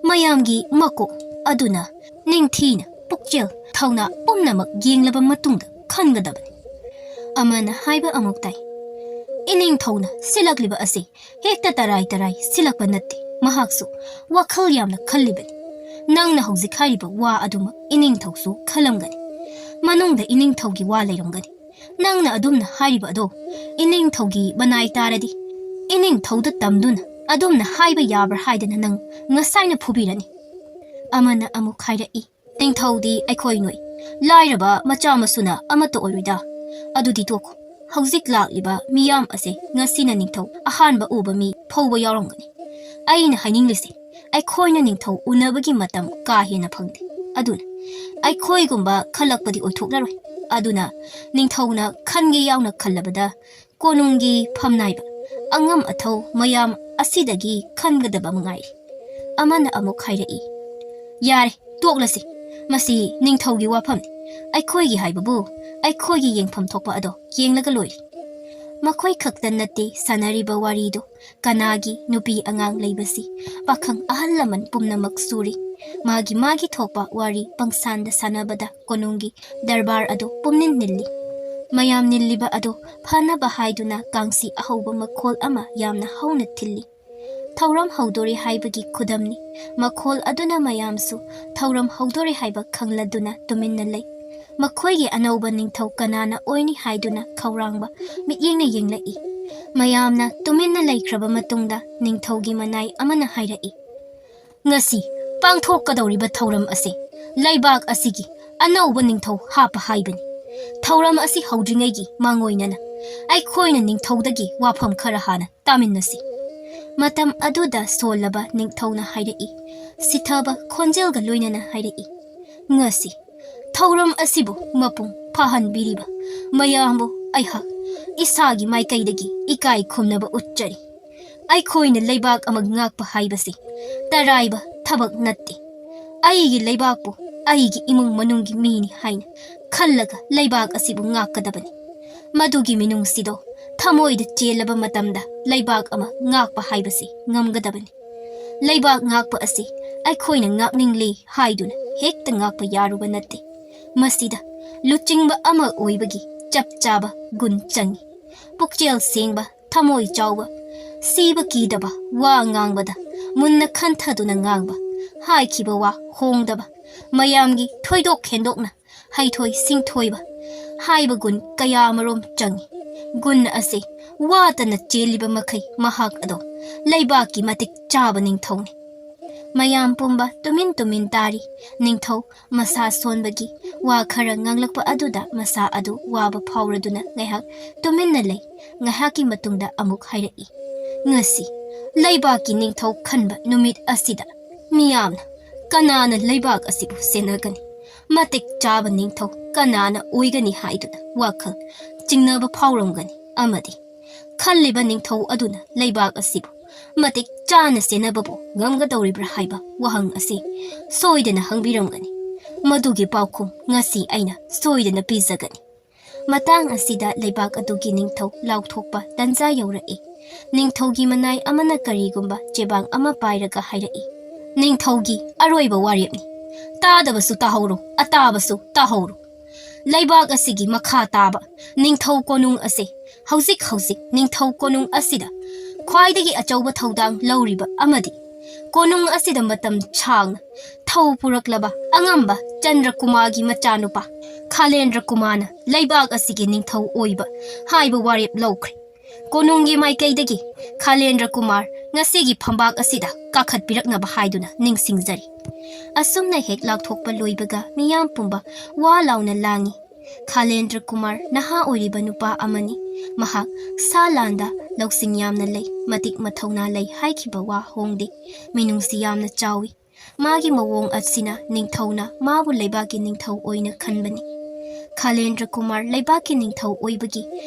ꯃꯌꯥꯝꯒꯤ ꯃꯀꯣꯛ ꯑꯗꯨꯅ ꯅꯤꯡꯊꯤꯅ ꯄꯨꯛꯆꯦꯜ ꯊꯧꯅꯥ ꯄꯨꯝꯅꯃꯛ ꯌꯦꯡꯂꯕ ꯃꯇꯨꯡꯗ ꯈꯟꯒꯗꯕꯅꯤ"꯫ ꯑꯃꯅ ꯍꯥꯏꯕ ꯑꯃꯨꯛ ꯇꯥꯏ, "ꯏꯅꯤꯡꯊꯧꯅ ꯁꯤꯜꯂꯛꯂꯤꯕ ꯑꯁꯤ ꯍꯦꯛꯇ ꯇꯔꯥꯏ ꯇꯔꯥꯏ ꯁꯤꯜꯂꯛꯄ ꯅꯠꯇꯦ꯫ ꯃꯍꯥꯛꯁꯨ ꯋꯥꯈꯜ ꯌꯥꯝꯅ ꯈꯜꯂꯤꯕꯅꯤ꯫ ꯅꯪꯅ ꯍꯧꯖꯤꯛ ꯍꯥꯏꯔꯤꯕ ꯋꯥ ꯑꯗꯨꯃꯛ ꯏꯅꯤꯡꯊꯧꯁꯨ ꯈꯜꯂꯝꯒꯅꯤ꯫ ꯃꯅꯨꯡꯗ ꯏꯅꯤꯡꯊꯧꯒꯤ ꯋꯥ ꯂꯩꯔꯝꯒꯅꯤ꯫ ꯅꯪꯅ ꯑꯗꯨꯝꯅ ꯍꯥꯏꯔꯤꯕ ꯑꯗꯣ ꯏꯅꯤꯡꯊꯧꯒꯤ ꯃꯅꯥꯏ ꯇꯥꯔꯗꯤ, ꯏꯅꯤꯡꯊꯧꯗ ꯇꯝꯗꯨꯅ ꯑꯗꯨꯝꯅ ꯍꯥꯏꯕ ꯌꯥꯕ꯭ꯔꯥ ꯍꯥꯏꯗꯅ ꯅꯪ ꯉꯁꯥꯏꯅ ꯐꯨꯕꯤꯔꯅꯤ"꯫ ꯑꯃꯅ ꯑꯃꯨꯛ ꯍꯥꯏꯔꯛꯏ, "ꯅꯤꯡꯊꯧꯗꯤ ꯑꯩꯈꯣꯏ ꯅꯣꯏ ꯂꯥꯏꯔꯕ ꯃꯆꯥ ꯃꯁꯨꯅ ꯑꯃꯠꯇ ꯑꯣꯏꯔꯣꯏꯗ꯫ ꯑꯗꯨꯗꯤ ꯇꯣꯛꯈꯣ꯫ ꯍꯧꯖꯤꯛ ꯂꯥꯛꯂꯤꯕ ꯃꯤꯌꯥꯝ ꯑꯁꯦ ꯉꯁꯤꯅ ꯅꯤꯡꯊꯧ ꯑꯍꯥꯟꯕ ꯎꯕ ꯃꯤ ꯐꯥꯎꯕ ꯌꯥꯎꯔꯝꯒꯅꯤ꯫ ꯑꯩꯅ ꯍꯥꯏꯅꯤꯡꯂꯤꯁꯦ, ꯑꯩꯈꯣꯏꯅ ꯅꯤꯡꯊꯧ ꯎꯅꯕꯒꯤ ꯃꯇꯝ ꯀꯥ ꯍꯦꯟꯅ ꯐꯪꯗꯦ꯫ ꯑꯗꯨꯅ ꯑꯩꯈꯣꯏꯒꯨꯝꯕ ꯈꯜꯂꯛꯄꯗꯤ ꯑꯣꯏꯊꯣꯛꯂꯔꯣꯏ꯫ ꯑꯗꯨꯅ ꯅꯤꯡꯊꯧꯅ ꯈꯟꯒꯦ ꯌꯥꯎꯅ ꯈꯜꯂꯕꯗ ꯀꯣꯅꯨꯡꯒꯤ ꯐꯝꯅꯥꯏꯕ ꯑꯉꯝ ꯑꯊꯧ ꯃꯌꯥꯝ ꯑꯁꯤꯗꯒꯤ ꯈꯟꯒꯗꯕ ꯃꯉꯥꯏꯔꯦ"꯫ ꯑꯃꯅ ꯑꯃꯨꯛ ꯍꯥꯏꯔꯛꯏ, "ꯌꯥꯔꯦ, ꯇꯣꯛꯂꯁꯤ꯫ ꯃꯁꯤ ꯅꯤꯡꯊꯧꯒꯤ ꯋꯥꯐꯝꯅꯤ꯫ ꯑꯩꯈꯣꯏꯒꯤ ꯍꯥꯏꯕꯕꯨ ꯑꯩꯈꯣꯏꯒꯤ ꯌꯦꯡꯐꯝ ꯊꯣꯛꯄ ꯑꯗꯣ ꯌꯦꯡꯂꯒ ꯂꯣꯏꯔꯦ"꯫ ꯃꯈꯣꯏ ꯈꯛꯇ ꯅꯠꯇꯦ ꯁꯥꯟꯅꯔꯤꯕ ꯋꯥꯔꯤꯗꯣ꯫ ꯀꯅꯥꯒꯤ ꯅꯨꯄꯤ ꯑꯉꯥꯡ ꯂꯩꯕꯁꯤ ꯄꯥꯈꯪ ꯑꯍꯜ ꯂꯃꯟ ꯄꯨꯝꯅꯃꯛ ꯁꯨꯔꯤ꯫ ꯃꯥꯒꯤ ꯃꯥꯒꯤ ꯊꯣꯛꯄ ꯋꯥꯔꯤ ꯄꯪꯁꯥꯟꯗ ꯁꯥꯟꯅꯕꯗ ꯀꯣꯅꯨꯡꯒꯤ ꯗꯔꯕꯥꯔ ꯑꯗꯨ ꯄꯨꯝꯅꯤꯟ ꯅꯤꯜꯂꯤ꯫ ꯃꯌꯥꯝ ꯅꯤꯜꯂꯤꯕ ꯑꯗꯨ ꯐꯅꯕ ꯍꯥꯏꯗꯨꯅ ꯀꯥꯡꯁꯤ ꯑꯍꯧꯕ ꯃꯈꯣꯜ ꯑꯃ ꯌꯥꯝꯅ ꯍꯧꯅ ꯊꯤꯜꯂꯤ꯫ ꯊꯧꯔꯝ ꯍꯧꯗꯣꯔꯦ ꯍꯥꯏꯕꯒꯤ ꯈꯨꯗꯝꯅꯤ꯫ ꯃꯈꯣꯜ ꯑꯗꯨꯅ ꯃꯌꯥꯝꯁꯨ ꯊꯧꯔꯝ ꯍꯧꯗꯣꯔꯦ ꯍꯥꯏꯕ ꯈꯪꯂꯗꯨꯅ ꯇꯨꯃꯤꯟꯅ ꯂꯩ꯫ ꯃꯈꯣꯏꯒꯤ ꯑꯅꯧꯕ ꯅꯤꯡꯊꯧ ꯀꯅꯥꯅ ꯑꯣꯏꯅꯤ ꯍꯥꯏꯗꯨꯅ ꯈꯧꯔꯥꯡꯕ ꯃꯤꯠꯌꯦꯡꯅ ꯌꯦꯡꯂꯛꯏ꯫ ꯃꯌꯥꯝꯅ ꯇꯨꯃꯤꯟꯅ ꯂꯩꯈ꯭ꯔꯕ ꯃꯇꯨꯡꯗ ꯅꯤꯡꯊꯧꯒꯤ ꯃꯅꯥꯏ ꯑꯃꯅ ꯍꯥꯏꯔꯛꯏ, "ꯉꯁꯤ ꯄꯥꯡꯊꯣꯛꯀꯗꯧꯔꯤꯕ ꯊꯧꯔꯝ ꯑꯁꯤ ꯂꯩꯕꯥꯛ ꯑꯁꯤꯒꯤ ꯑꯅꯧꯕ ꯅꯤꯡꯊꯧ ꯍꯥꯞꯄ ꯍꯥꯏꯕꯅꯤ꯫ ꯊꯧꯔꯝ ꯑꯁꯤ ꯍꯧꯗ꯭ꯔꯤꯉꯩꯒꯤ ꯃꯥꯡꯑꯣꯏꯅꯅ ꯑꯩꯈꯣꯏꯅ ꯅꯤꯡꯊꯧꯗꯒꯤ ꯋꯥꯐꯝ ꯈꯔ ꯍꯥꯟꯅ ꯇꯥꯃꯤꯟꯅꯁꯤ꯫" ꯃꯇꯝ ꯑꯗꯨꯗ ꯁꯣꯜꯂꯕ ꯅꯤꯡꯊꯧꯅ ꯍꯥꯏꯔꯛꯏ, ꯁꯤꯊꯕ ꯈꯣꯟꯖꯦꯜꯒ ꯂꯣꯏꯅꯅ ꯍꯥꯏꯔꯛꯏ, "ꯉꯁꯤ ꯊꯧꯔꯝ ꯑꯁꯤꯕꯨ ꯃꯄꯨꯡ ꯐꯥꯍꯟꯕꯤꯔꯤꯕ ꯃꯌꯥꯝꯕꯨ ꯑꯩꯍꯥꯛ ꯏꯁꯥꯒꯤ ꯃꯥꯏꯀꯩꯗꯒꯤ ꯏꯀꯥꯏ ꯈꯨꯝꯅꯕ ꯎꯠꯆꯔꯤ꯫ ꯑꯩꯈꯣꯏꯅ ꯂꯩꯕꯥꯛ ꯑꯃ ꯉꯥꯛꯄ ꯍꯥꯏꯕꯁꯤ ꯇꯔꯥꯏꯕ ꯊꯕꯛ ꯅꯠꯇꯦ꯫ ꯑꯩꯒꯤ ꯂꯩꯕꯥꯛꯄꯨ ꯑꯩꯒꯤ ꯏꯃꯨꯡ ꯃꯅꯨꯡꯒꯤ ꯃꯤꯅꯤ ꯍꯥꯏꯅ ꯈꯜꯂꯒ ꯂꯩꯕꯥꯛ ꯑꯁꯤꯕꯨ ꯉꯥꯛꯀꯗꯕꯅꯤ꯫ ꯃꯗꯨꯒꯤ ꯃꯤꯅꯨꯡꯁꯤꯗꯣ ꯊꯃꯣꯏꯗ ꯆꯦꯜꯂꯕ ꯃꯇꯝꯗ ꯂꯩꯕꯥꯛ ꯑꯃ ꯉꯥꯛꯄ ꯍꯥꯏꯕꯁꯤ ꯉꯝꯒꯗꯕꯅꯤ꯫ ꯂꯩꯕꯥꯛ ꯉꯥꯛꯄ ꯑꯁꯤ ꯑꯩꯈꯣꯏꯅ ꯉꯥꯛꯅꯤꯡꯂꯦ ꯍꯥꯏꯗꯨꯅ ꯍꯦꯛꯇ ꯉꯥꯛꯄ ꯌꯥꯔꯨꯕ ꯅꯠꯇꯦ꯫ ꯃꯁꯤꯗ ꯂꯨꯆꯤꯡꯕ ꯑꯃ ꯑꯣꯏꯕꯒꯤ ꯆꯞ ꯆꯥꯕ ꯒꯨꯟ ꯆꯪꯏ꯫ ꯄꯨꯛꯆꯦꯜ ꯁꯦꯡꯕ, ꯊꯃꯣꯏ ꯆꯥꯎꯕ, ꯁꯤꯕ ꯀꯤꯗꯕ, ꯋꯥ ꯉꯥꯡꯕꯗ ꯃꯨꯟꯅ ꯈꯟꯊꯗꯨꯅ ꯉꯥꯡꯕ, ꯍꯥꯏꯈꯤꯕ ꯋꯥ ꯍꯣꯡꯗꯕ, ꯃꯌꯥꯝꯒꯤ ꯊꯣꯏꯗꯣꯛ ꯍꯦꯟꯗꯣꯛꯅ ꯍꯩꯊꯣꯏ ꯁꯤꯡꯊꯣꯏꯕ ꯍꯥꯏꯕ ꯒꯨꯟ ꯀꯌꯥ ꯑꯃꯔꯣꯝ ꯆꯪꯏ꯫ ꯒꯨꯟ ꯑꯁꯤ ꯋꯥꯠꯇꯅ ꯆꯦꯜꯂꯤꯕ ꯃꯈꯩ ꯃꯍꯥꯛ ꯑꯗꯣ ꯂꯩꯕꯥꯛꯀꯤ ꯃꯇꯤꯛ ꯆꯥꯕ ꯅꯤꯡꯊꯧꯅꯤ꯫ ꯃꯌꯥꯝ ꯄꯨꯝꯕ ꯇꯨꯃꯤꯟ ꯇꯨꯃꯤꯟ ꯇꯥꯔꯤ꯫ ꯅꯤꯡꯊꯧ ꯃꯁꯥ ꯁꯣꯟꯕꯒꯤ ꯋꯥ ꯈꯔ ꯉꯥꯡꯂꯛꯄ ꯑꯗꯨꯗ ꯃꯁꯥ ꯑꯗꯨ ꯋꯥꯕ ꯐꯥꯎꯔꯗꯨꯅ ꯉꯥꯏꯍꯥꯛ ꯇꯨꯃꯤꯟꯅ ꯂꯩ꯫ ꯉꯥꯏꯍꯥꯛꯀꯤ ꯃꯇꯨꯡꯗ ꯑꯃꯨꯛ ꯍꯥꯏꯔꯛꯏ, "ꯉꯁꯤ ꯂꯩꯕꯥꯛꯀꯤ ꯅꯤꯡꯊꯧ ꯈꯟꯕ ꯅꯨꯃꯤꯠ ꯑꯁꯤꯗ ꯃꯤꯌꯥꯝꯅ ꯀꯅꯥꯅ ꯂꯩꯕꯥꯛ ꯑꯁꯤꯕꯨ ꯁꯦꯟꯅꯒꯅꯤ? ꯃꯇꯤꯛ ꯆꯥꯕ ꯅꯤꯡꯊꯧ ꯀꯅꯥꯅ ꯑꯣꯏꯒꯅꯤ ꯍꯥꯏꯗꯨꯅ ꯋꯥꯈꯜ ꯆꯤꯡꯅꯕ ꯐꯥꯎꯔꯝꯒꯅꯤ ꯑꯃꯗꯤ ꯈꯜꯂꯤꯕ ꯅꯤꯡꯊꯧ ꯑꯗꯨꯅ ꯂꯩꯕꯥꯛ ꯑꯁꯤꯕꯨ ꯃꯇꯤꯛ ꯆꯥꯅ ꯁꯦꯟꯅꯕꯕꯨ ꯉꯝꯒꯗꯧꯔꯤꯕ꯭ꯔꯥ ꯍꯥꯏꯕ ꯋꯥꯍꯪ ꯑꯁꯤ ꯁꯣꯏꯗꯅ ꯍꯪꯕꯤꯔꯝꯒꯅꯤ꯫ ꯃꯗꯨꯒꯤ ꯄꯥꯎꯈꯨꯝ ꯉꯁꯤ ꯑꯩꯅ ꯁꯣꯏꯗꯅ ꯄꯤꯖꯒꯅꯤ꯫" ꯃꯇꯥꯡ ꯑꯁꯤꯗ ꯂꯩꯕꯥꯛ ꯑꯗꯨꯒꯤ ꯅꯤꯡꯊꯧ ꯂꯥꯎꯊꯣꯛꯄ ꯇꯟꯖꯥ ꯌꯧꯔꯛꯏ꯫ ꯅꯤꯡꯊꯧꯒꯤ ꯃꯅꯥꯏ ꯑꯃꯅ ꯀꯔꯤꯒꯨꯝꯕ ꯆꯦꯕꯥꯡ ꯑꯃ ꯄꯥꯏꯔꯒ ꯍꯥꯏꯔꯛꯏ, "ꯅꯤꯡꯊꯧꯒꯤ ꯑꯔꯣꯏꯕ ꯋꯥꯔꯦꯞꯅꯤ꯫ ꯇꯥꯗꯕꯁꯨ ꯇꯥꯍꯧꯔꯣ, ꯑꯇꯥꯕꯁꯨ ꯇꯥꯍꯧꯔꯣ꯫ ꯂꯩꯕꯥꯛ ꯑꯁꯤꯒꯤ ꯃꯈꯥ ꯇꯥꯕ ꯅꯤꯡꯊꯧ ꯀꯣꯅꯨꯡ ꯑꯁꯤ ꯍꯧꯖꯤꯛ ꯍꯧꯖꯤꯛ ꯅꯤꯡꯊꯧ ꯀꯣꯅꯨꯡ ꯑꯁꯤꯗ ꯈ꯭ꯋꯥꯏꯗꯒꯤ ꯑꯆꯧꯕ ꯊꯧꯗꯥꯡ ꯂꯧꯔꯤꯕ ꯑꯃꯗꯤ ꯀꯣꯅꯨꯡ ꯑꯁꯤꯗ ꯃꯇꯝ ꯁꯥꯡꯅ ꯊꯧ ꯄꯨꯔꯛꯂꯕ ꯑꯉꯝꯕ ꯆꯟꯗ꯭ꯔꯀꯨꯃꯥꯔꯒꯤ ꯃꯆꯥꯅꯨꯄꯥ ꯈꯥꯂꯦꯟꯗ꯭ꯔ ꯀꯨꯃꯥꯔꯅ ꯂꯩꯕꯥꯛ ꯑꯁꯤꯒꯤ ꯅꯤꯡꯊꯧ ꯑꯣꯏꯕ ꯍꯥꯏꯕ ꯋꯥꯔꯦꯞ ꯂꯧꯈ꯭ꯔꯦ꯫ ꯀꯣꯅꯨꯡꯒꯤ ꯃꯥꯏꯀꯩꯗꯒꯤ ꯈꯥꯂꯦꯟꯗ꯭ꯔ ꯀꯨꯃꯥꯔ ꯉꯁꯤꯒꯤ ꯐꯝꯕꯥꯛ ꯑꯁꯤꯗ ꯀꯥꯈꯠꯄꯤꯔꯛꯅꯕ ꯍꯥꯏꯗꯨꯅ ꯅꯤꯡꯁꯤꯡꯖꯔꯤ꯫ ꯑꯁꯨꯝꯅ ꯍꯦꯛ ꯂꯥꯎꯊꯣꯛꯄ ꯂꯣꯏꯕꯒ ꯃꯤꯌꯥꯝ ꯄꯨꯝꯕ ꯋꯥ ꯂꯥꯎꯅ ꯂꯥꯡꯉꯤ꯫ ꯈꯥꯂꯦꯟꯗ꯭ꯔ ꯀꯨꯃꯥꯔ ꯅꯍꯥ ꯑꯣꯏꯔꯤꯕ ꯅꯨꯄꯥ ꯑꯃꯅꯤ꯫ ꯃꯍꯥꯛ ꯁꯥ ꯂꯥꯟꯗ ꯂꯧꯁꯤꯡ ꯌꯥꯝꯅ ꯂꯩ, ꯃꯇꯤꯛ ꯃꯊꯧꯅꯥ ꯂꯩ ꯍꯥꯏꯈꯤꯕ ꯋꯥ ꯍꯣꯡꯗꯦ꯫ ꯃꯤꯅꯨꯡꯁꯤ ꯌꯥꯝꯅ ꯆꯥꯎꯏ꯫ ꯃꯥꯒꯤ ꯃꯑꯣꯡ ꯑꯁꯤꯅ ꯅꯤꯡꯊꯧꯅ ꯃꯥꯕꯨ ꯂꯩꯕꯥꯛꯀꯤ ꯅꯤꯡꯊꯧ ꯑꯣꯏꯅ ꯈꯟꯕꯅꯤ꯫ ꯈꯥꯂꯦꯟꯗ꯭ꯔ ꯀꯨꯃꯥꯔ ꯂꯩꯕꯥꯛꯀꯤ ꯅꯤꯡꯊꯧ ꯑꯣꯏꯕꯒꯤ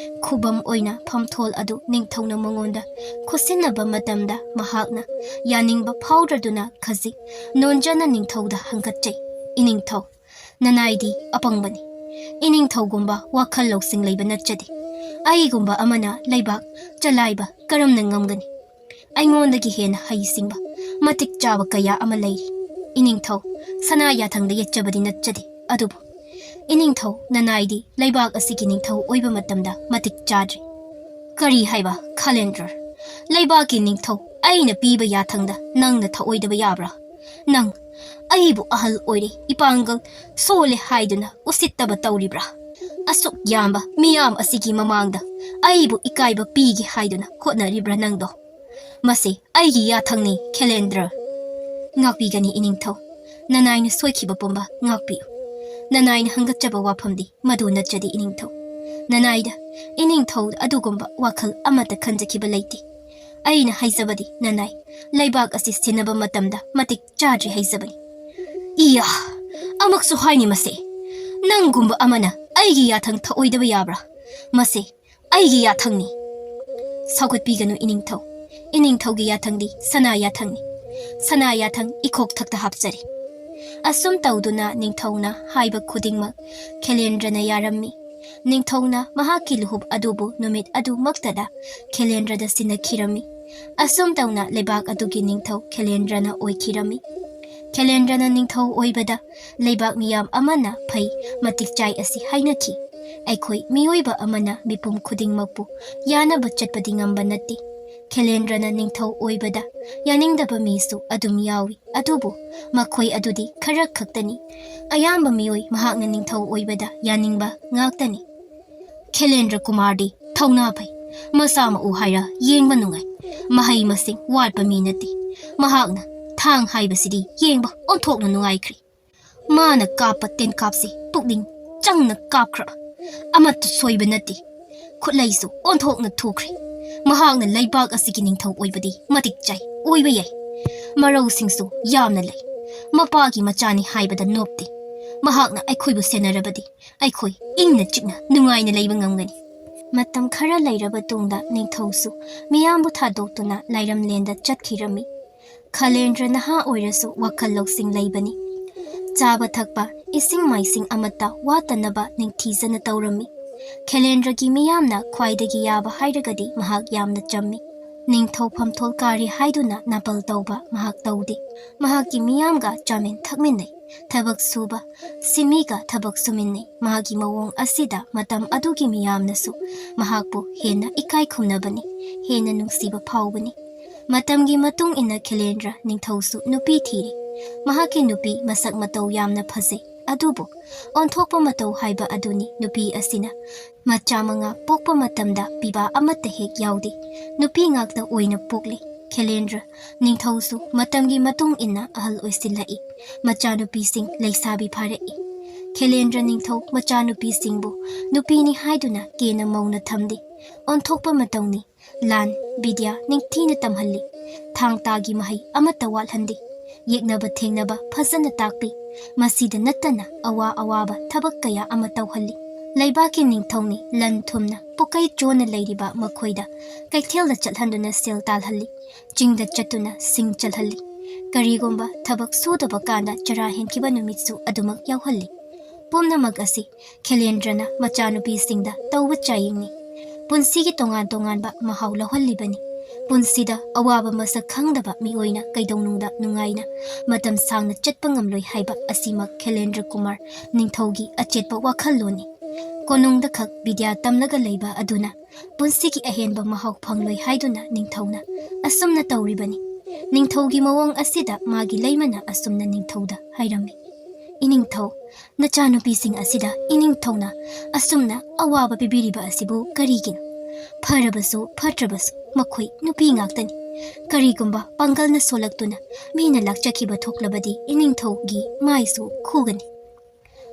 ꯈꯨꯕꯝ ꯑꯣꯏꯅ ꯐꯝꯊꯣꯜ ꯑꯗꯨ ꯅꯤꯡꯊꯧꯅ ꯃꯉꯣꯟꯗ ꯈꯨꯠꯁꯤꯟꯅꯕ ꯃꯇꯝꯗ ꯃꯍꯥꯛꯅ ꯌꯥꯅꯤꯡꯕ ꯐꯥꯎꯗ꯭ꯔꯗꯨꯅ ꯈꯖꯤꯛ ꯅꯣꯟꯖꯅ ꯅꯤꯡꯊꯧꯗ ꯍꯪꯒꯠꯆꯩ, "ꯏꯅꯤꯡꯊꯧ, ꯅꯅꯥꯏꯗꯤ ꯑꯄꯪꯕꯅꯤ꯫ ꯏꯅꯤꯡꯊꯧꯒꯨꯝꯕ ꯋꯥꯈꯜ ꯂꯧꯁꯤꯡ ꯂꯩꯕ ꯅꯠꯆꯗꯦ꯫ ꯑꯩꯒꯨꯝꯕ ꯑꯃꯅ ꯂꯩꯕꯥꯛ ꯆꯂꯥꯏꯕ ꯀꯔꯝꯅ ꯉꯝꯒꯅꯤ? ꯑꯩꯉꯣꯟꯗꯒꯤ ꯍꯦꯟꯅ ꯍꯩꯁꯤꯡꯕ, ꯃꯇꯤꯛ ꯆꯥꯕ ꯀꯌꯥ ꯑꯃ ꯂꯩꯔꯤ꯫ ꯏꯅꯤꯡꯊꯧ, ꯁꯅꯥ ꯌꯥꯊꯪꯗ ꯌꯦꯠꯆꯕꯗꯤ ꯅꯠꯆꯗꯦ, ꯑꯗꯨꯕꯨ ꯏꯅꯤꯡꯊꯧ ꯅꯅꯥꯏꯗꯤ ꯂꯩꯕꯥꯛ ꯑꯁꯤꯒꯤ ꯅꯤꯡꯊꯧ ꯑꯣꯏꯕ ꯃꯇꯝꯗ ꯃꯇꯤꯛ ꯆꯥꯗ꯭ꯔꯤ꯫" "ꯀꯔꯤ ꯍꯥꯏꯕ, ꯈꯥꯂꯦꯟꯗ꯭ꯔ? ꯂꯩꯕꯥꯛꯀꯤ ꯅꯤꯡꯊꯧ ꯑꯩꯅ ꯄꯤꯕ ꯌꯥꯊꯪꯗ ꯅꯪꯅ ꯊꯧꯑꯣꯏꯗꯕ ꯌꯥꯕ꯭ꯔꯥ? ꯅꯪ ꯑꯩꯕꯨ ꯑꯍꯜ ꯑꯣꯏꯔꯦ, ꯏꯄꯥꯡꯒꯜ ꯁꯣꯜꯂꯦ ꯍꯥꯏꯗꯨꯅ ꯎꯁꯤꯠꯇꯕ ꯇꯧꯔꯤꯕ꯭ꯔꯥ? ꯑꯁꯨꯛ ꯌꯥꯝꯕ ꯃꯤꯌꯥꯝ ꯑꯁꯤꯒꯤ ꯃꯃꯥꯡꯗ ꯑꯩꯕꯨ ꯏꯀꯥꯏꯕ ꯄꯤꯒꯦ ꯍꯥꯏꯗꯨꯅ ꯍꯣꯠꯅꯔꯤꯕ꯭ꯔꯥ ꯅꯪꯗꯣ? ꯃꯁꯤ ꯑꯩꯒꯤ ꯌꯥꯊꯪꯅꯤ, ꯈꯦꯂꯦꯟꯗ꯭ꯔ꯫" "ꯉꯥꯛꯄꯤꯒꯅꯤ ꯏꯅꯤꯡꯊꯧ꯫ ꯅꯅꯥꯏꯅ ꯁꯣꯏꯈꯤꯕ ꯄꯨꯝꯕ ꯉꯥꯛꯄꯤꯌꯨ꯫ ꯅꯅꯥꯏꯅ ꯍꯪꯒꯠꯆꯕ ꯋꯥꯐꯝꯗꯤ ꯃꯗꯨ ꯅꯠꯆꯗꯦ ꯏꯅꯤꯡꯊꯧ꯫ ꯅꯅꯥꯏꯗ ꯏꯅꯤꯡꯊꯧ ꯑꯗꯨꯒꯨꯝꯕ ꯋꯥꯈꯜ ꯑꯃꯠꯇ ꯈꯟꯖꯈꯤꯕ ꯂꯩꯇꯦ꯫ ꯑꯩꯅ ꯍꯥꯏꯖꯕꯗꯤ ꯅꯅꯥꯏ ꯂꯩꯕꯥꯛ ꯑꯁꯤ ꯁꯤꯟꯅꯕ ꯃꯇꯝꯗ ꯃꯇꯤꯛ ꯆꯥꯗ꯭ꯔꯤ ꯍꯥꯏꯖꯕꯅꯤ꯫" "ꯏꯌꯥ! ꯑꯃꯨꯛꯁꯨ ꯍꯥꯏꯅꯤ ꯃꯁꯤ꯫ ꯅꯪꯒꯨꯝꯕ ꯑꯃꯅ ꯑꯩꯒꯤ ꯌꯥꯊꯪ ꯊꯧꯑꯣꯏꯗꯕ ꯌꯥꯕ꯭ꯔꯥ? ꯃꯁꯤ ꯑꯩꯒꯤ ꯌꯥꯊꯪꯅꯤ꯫" "ꯁꯥꯎꯒꯠꯄꯤꯒꯅꯨ ꯏꯅꯤꯡꯊꯧ꯫ ꯏꯅꯤꯡꯊꯧꯒꯤ ꯌꯥꯊꯪꯗꯤ ꯁꯅꯥ ꯌꯥꯊꯪꯅꯤ꯫ ꯁꯅꯥ ꯌꯥꯊꯪ ꯏꯈꯣꯛ ꯊꯛꯇ ꯍꯥꯞꯆꯔꯤ꯫" ꯑꯁꯨꯝ ꯇꯧꯗꯨꯅ ꯅꯤꯡꯊꯧꯅ ꯍꯥꯏꯕ ꯈꯨꯗꯤꯡꯃꯛ ꯈꯦꯂꯦꯟꯗ꯭ꯔꯅ ꯌꯥꯔꯝꯃꯤ꯫ ꯅꯤꯡꯊꯧꯅ ꯃꯍꯥꯛꯀꯤ ꯂꯨꯍꯨꯞ ꯑꯗꯨꯕꯨ ꯅꯨꯃꯤꯠ ꯑꯗꯨꯃꯛꯇꯗ ꯈꯦꯂꯦꯟꯗ꯭ꯔꯗ ꯁꯤꯟꯅꯈꯤꯔꯝꯃꯤ꯫ ꯑꯁꯨꯝ ꯇꯧꯅ ꯂꯩꯕꯥꯛ ꯑꯗꯨꯒꯤ ꯅꯤꯡꯊꯧ ꯈꯦꯂꯦꯟꯗ꯭ꯔꯅ ꯑꯣꯏꯈꯤꯔꯝꯃꯤ꯫ ꯈꯦꯂꯦꯟꯗ꯭ꯔꯅ ꯅꯤꯡꯊꯧ ꯑꯣꯏꯕꯗ ꯂꯩꯕꯥꯛ ꯃꯤꯌꯥꯝ ꯑꯃꯅ ꯐꯩ, ꯃꯇꯤꯛ ꯆꯥꯏ ꯑꯁꯤ ꯍꯥꯏꯅꯈꯤ꯫ ꯑꯩꯈꯣꯏ ꯃꯤꯑꯣꯏꯕ ꯑꯃꯅ ꯃꯤꯄꯨꯝ ꯈꯨꯗꯤꯡꯃꯛꯄꯨ ꯌꯥꯅꯕ ꯆꯠꯄꯗꯤ ꯉꯝꯕ ꯅꯠꯇꯦ꯫ ꯈꯦꯂꯦꯟꯗ꯭ꯔꯅ ꯅꯤꯡꯊꯧ ꯑꯣꯏꯕꯗ ꯌꯥꯅꯤꯡꯗꯕ ꯃꯤꯁꯨ ꯑꯗꯨꯝ ꯌꯥꯎꯏ, ꯑꯗꯨꯕꯨ ꯃꯈꯣꯏ ꯑꯗꯨꯗꯤ ꯈꯔ ꯈꯛꯇꯅꯤ꯫ ꯑꯌꯥꯝꯕ ꯃꯤꯑꯣꯏ ꯃꯍꯥꯛꯅ ꯅꯤꯡꯊꯧ ꯑꯣꯏꯕꯗ ꯌꯥꯅꯤꯡꯕ ꯉꯥꯛꯇꯅꯤ꯫ "ꯈꯦꯂꯦꯟꯗ꯭ꯔ ꯀꯨꯃꯥꯔꯗꯤ ꯊꯧꯅꯥ ꯐꯩ, ꯃꯁꯥ ꯃꯎ ꯍꯥꯏꯔ ꯌꯦꯡꯕ ꯅꯨꯡꯉꯥꯏ꯫ ꯃꯍꯩ ꯃꯁꯤꯡ ꯋꯥꯠꯄ ꯃꯤ ꯅꯠꯇꯦ꯫ ꯃꯍꯥꯛꯅ ꯊꯥꯡ ꯍꯥꯏꯕꯁꯤꯗꯤ ꯌꯦꯡꯕ ꯑꯣꯟꯊꯣꯛꯅ ꯅꯨꯡꯉꯥꯏꯈ꯭ꯔꯦ꯫ ꯃꯥꯅ ꯀꯥꯞꯄ ꯇꯦꯟꯀꯥꯞꯁꯤ ꯄꯨꯛꯅꯤꯡ ꯆꯪꯅ ꯀꯥꯞꯈ꯭ꯔꯕ꯫ ꯑꯃꯠꯇ ꯁꯣꯏꯕ ꯅꯠꯇꯦ꯫ ꯈꯨꯠꯂꯩꯁꯨ ꯑꯣꯟꯊꯣꯛꯅ ꯊꯨꯈ꯭ꯔꯦ꯫ ꯃꯍꯥꯛꯅ ꯂꯩꯕꯥꯛ ꯑꯁꯤꯒꯤ ꯅꯤꯡꯊꯧ ꯑꯣꯏꯕꯗꯤ ꯃꯇꯤꯛ ꯆꯥꯏ, ꯑꯣꯏꯕ ꯌꯥꯏ꯫ ꯃꯔꯧꯁꯤꯡꯁꯨ ꯌꯥꯝꯅ ꯂꯩ꯫ ꯃꯄꯥꯒꯤ ꯃꯆꯥꯅꯤ ꯍꯥꯏꯕꯗ ꯅꯣꯞꯇꯦ꯫ ꯃꯍꯥꯛꯅ ꯑꯩꯈꯣꯏꯕꯨ ꯁꯦꯟꯅꯔꯕꯗꯤ ꯑꯩꯈꯣꯏ ꯏꯪꯅ ꯆꯤꯛꯅ ꯅꯨꯡꯉꯥꯏꯅ ꯂꯩꯕ ꯉꯝꯒꯅꯤ꯫ ꯃꯇꯝ ꯈꯔ ꯂꯩꯔꯕ ꯇꯨꯡꯗ ꯅꯤꯡꯊꯧꯁꯨ ꯃꯤꯌꯥꯝꯕꯨ ꯊꯥꯗꯣꯛꯇꯨꯅ ꯂꯥꯏꯔꯝꯂꯦꯟꯗ ꯆꯠꯈꯤꯔꯝꯃꯤ꯫ ꯈꯂꯦꯟꯗ꯭ꯔ ꯅꯍꯥ ꯑꯣꯏꯔꯁꯨ ꯋꯥꯈꯜ ꯂꯧꯁꯤꯡ ꯂꯩꯕꯅꯤ꯫ ꯆꯥꯕ ꯊꯛꯄ, ꯏꯁꯤꯡ ꯃꯥꯏꯁꯤꯡ ꯑꯃꯠꯇ ꯋꯥꯠꯇꯅꯕ ꯅꯤꯡꯊꯤꯖꯅ ꯇꯧꯔꯝꯃꯤ꯫ ꯈꯦꯂꯦꯟꯗ꯭ꯔꯒꯤ ꯃꯤꯌꯥꯝꯅ ꯈ꯭ꯋꯥꯏꯗꯒꯤ ꯌꯥꯕ ꯍꯥꯏꯔꯒꯗꯤ ꯃꯍꯥꯛ ꯌꯥꯝꯅ ꯆꯝꯃꯤ꯫ ꯅꯤꯡꯊꯧ ꯐꯝꯊꯣꯜ ꯀꯥꯔꯤ ꯍꯥꯏꯗꯨꯅ ꯅꯥꯄꯜ ꯇꯧꯕ ꯃꯍꯥꯛ ꯇꯧꯗꯦ꯫ ꯃꯍꯥꯛꯀꯤ ꯃꯤꯌꯥꯝꯒ ꯆꯥꯃꯤꯟ ꯊꯛꯃꯤꯟꯅꯩ, ꯊꯕꯛ ꯁꯨꯕ, ꯁꯤꯟꯃꯤꯒ ꯊꯕꯛ ꯁꯨꯃꯤꯟꯅꯩ꯫ ꯃꯍꯥꯛꯀꯤ ꯃꯑꯣꯡ ꯑꯁꯤꯗ ꯃꯇꯝ ꯑꯗꯨꯒꯤ ꯃꯤꯌꯥꯝꯅꯁꯨ ꯃꯍꯥꯛꯄꯨ ꯍꯦꯟꯅ ꯏꯀꯥꯏ ꯈꯨꯝꯅꯕꯅꯤ, ꯍꯦꯟꯅ ꯅꯨꯡꯁꯤꯕ ꯐꯥꯎꯕꯅꯤ꯫ ꯃꯇꯝꯒꯤ ꯃꯇꯨꯡ ꯏꯟꯅ ꯈꯦꯂꯦꯟꯗ꯭ꯔ ꯅꯤꯡꯊꯧꯁꯨ ꯅꯨꯄꯤ ꯊꯤꯔꯦ꯫ ꯃꯍꯥꯛꯀꯤ ꯅꯨꯄꯤ ꯃꯁꯛ ꯃꯇꯧ ꯌꯥꯝꯅ ꯐꯖꯩ, ꯑꯗꯨꯕꯨ ꯑꯣꯟꯊꯣꯛꯄ ꯃꯇꯧ ꯍꯥꯏꯕ ꯑꯗꯨꯅꯤ ꯅꯨꯄꯤ ꯑꯁꯤꯅ꯫ ꯃꯆꯥ ꯃꯉꯥ ꯄꯣꯛꯄ ꯃꯇꯝꯗ ꯄꯤꯕꯥ ꯑꯃꯠꯇ ꯍꯦꯛ ꯌꯥꯎꯗꯦ꯫ ꯅꯨꯄꯤ ꯉꯥꯛꯇ ꯑꯣꯏꯅ ꯄꯣꯛꯂꯤ꯫ ꯈꯦꯂꯦꯟꯗ꯭ꯔ ꯅꯤꯡꯊꯧꯁꯨ ꯃꯇꯝꯒꯤ ꯃꯇꯨꯡ ꯏꯟꯅ ꯑꯍꯜ ꯑꯣꯏꯁꯤꯜꯂꯛꯏ꯫ ꯃꯆꯥꯅꯨꯄꯤꯁꯤꯡ ꯂꯩꯁꯥꯕꯤ ꯐꯥꯔꯛꯏ꯫ ꯈꯦꯂꯦꯟꯗ꯭ꯔ ꯅꯤꯡꯊꯧ ꯃꯆꯥꯅꯨꯄꯤꯁꯤꯡꯕꯨ ꯅꯨꯄꯤꯅꯤ ꯍꯥꯏꯗꯨꯅ ꯀꯦꯅ ꯃꯧꯅ ꯊꯝꯗꯦ꯫ ꯑꯣꯟꯊꯣꯛꯄ ꯃꯇꯧꯅꯤ꯫ ꯂꯥꯟ, ꯕꯤꯗ꯭ꯌꯥ ꯅꯤꯡꯊꯤꯅ ꯇꯝꯍꯜꯂꯤ꯫ ꯊꯥꯡ ꯇꯥꯒꯤ ꯃꯍꯩ ꯑꯃꯠꯇ ꯋꯥꯠꯍꯟꯗꯦ꯫ ꯌꯦꯛꯅꯕ ꯊꯦꯡꯅꯕ ꯐꯖꯅ ꯇꯥꯛꯄꯤ꯫ ꯃꯁꯤꯗ ꯅꯠꯇꯅ ꯑꯋꯥ ꯑꯋꯥꯕ ꯊꯕꯛ ꯀꯌꯥ ꯑꯃ ꯇꯧꯍꯜꯂꯤ꯫ ꯂꯩꯕꯥꯛꯀꯤ ꯅꯤꯡꯊꯧꯅꯤ ꯂꯟ ꯊꯨꯝꯅ ꯄꯨꯀꯩ ꯆꯣꯟꯅ ꯂꯩꯔꯤꯕ ꯃꯈꯣꯏꯗ ꯀꯩꯊꯦꯜꯗ ꯆꯠꯍꯟꯗꯨꯅ ꯁꯦꯜ ꯇꯥꯜꯍꯜꯂꯤ꯫ ꯆꯤꯡꯗ ꯆꯠꯇꯨꯅ ꯁꯤꯡ ꯆꯜꯍꯜꯂꯤ꯫ ꯀꯔꯤꯒꯨꯝꯕ ꯊꯕꯛ ꯁꯨꯗꯕ ꯀꯥꯟꯗ ꯆꯔꯥ ꯍꯦꯟꯈꯤꯕ ꯅꯨꯃꯤꯠꯁꯨ ꯑꯗꯨꯃꯛ ꯌꯥꯎꯍꯜꯂꯤ꯫ ꯄꯨꯝꯅꯃꯛ ꯑꯁꯤ ꯈꯦꯂꯦꯟꯗ꯭ꯔꯅ ꯃꯆꯥꯅꯨꯄꯤꯁꯤꯡꯗ ꯇꯧꯕ ꯆꯥꯌꯦꯡꯅꯤ꯫ ꯄꯨꯟꯁꯤꯒꯤ ꯇꯣꯉꯥꯟ ꯇꯣꯉꯥꯟꯕ ꯃꯍꯥꯎ ꯂꯧꯍꯜꯂꯤꯕꯅꯤ꯫ ꯄꯨꯟꯁꯤꯗ ꯑꯋꯥꯕ ꯃꯁꯛ ꯈꯪꯗꯕ ꯃꯤꯑꯣꯏꯅ ꯀꯩꯗꯧꯅꯨꯡꯗ ꯅꯨꯡꯉꯥꯏꯅ ꯃꯇꯝ ꯁꯥꯡꯅ ꯆꯠꯄ ꯉꯝꯂꯣꯏ ꯍꯥꯏꯕ ꯑꯁꯤꯃꯛ ꯈꯦꯂꯦꯟꯗ꯭ꯔ ꯀꯨꯃꯥꯔ ꯅꯤꯡꯊꯧꯒꯤ ꯑꯆꯦꯠꯄ ꯋꯥꯈꯜꯂꯣꯟꯅꯤ꯫ ꯀꯣꯅꯨꯡꯗ ꯈꯛ ꯕꯤꯗ꯭ꯌꯥ ꯇꯝꯂꯒ ꯂꯩꯕ ꯑꯗꯨꯅ ꯄꯨꯟꯁꯤꯒꯤ ꯑꯍꯦꯟꯕ ꯃꯍꯥꯎ ꯐꯪꯂꯣꯏ ꯍꯥꯏꯗꯨꯅ ꯅꯤꯡꯊꯧꯅ ꯑꯁꯨꯝꯅ ꯇꯧꯔꯤꯕꯅꯤ꯫ ꯅꯤꯡꯊꯧꯒꯤ ꯃꯑꯣꯡ ꯑꯁꯤꯗ ꯃꯥꯒꯤ ꯂꯩꯃꯅ ꯑꯁꯨꯝꯅ ꯅꯤꯡꯊꯧꯗ ꯍꯥꯏꯔꯝꯃꯤ, "ꯏꯅꯤꯡꯊꯧ, ꯅꯆꯥꯅꯨꯄꯤꯁꯤꯡ ꯑꯁꯤꯗ ꯏꯅꯤꯡꯊꯧꯅ ꯑꯁꯨꯝꯅ ꯑꯋꯥꯕ ꯄꯤꯕꯤꯔꯤꯕ ꯑꯁꯤꯕꯨ ꯀꯔꯤꯒꯤꯅꯣ? ꯐꯔꯕꯁꯨ ꯐꯠꯇ꯭ꯔꯕꯁꯨ ꯃꯈꯣꯏ ꯅꯨꯄꯤ ꯉꯥꯛꯇꯅꯤ꯫ ꯀꯔꯤꯒꯨꯝꯕ ꯄꯥꯡꯒꯜꯅ ꯁꯣꯜꯂꯛꯇꯨꯅ ꯃꯤꯅ ꯂꯥꯛꯆꯈꯤꯕ ꯊꯣꯛꯂꯕꯗꯤ ꯏꯅꯤꯡꯊꯧꯒꯤ ꯃꯥꯏꯁꯨ ꯈꯨꯒꯅꯤ꯫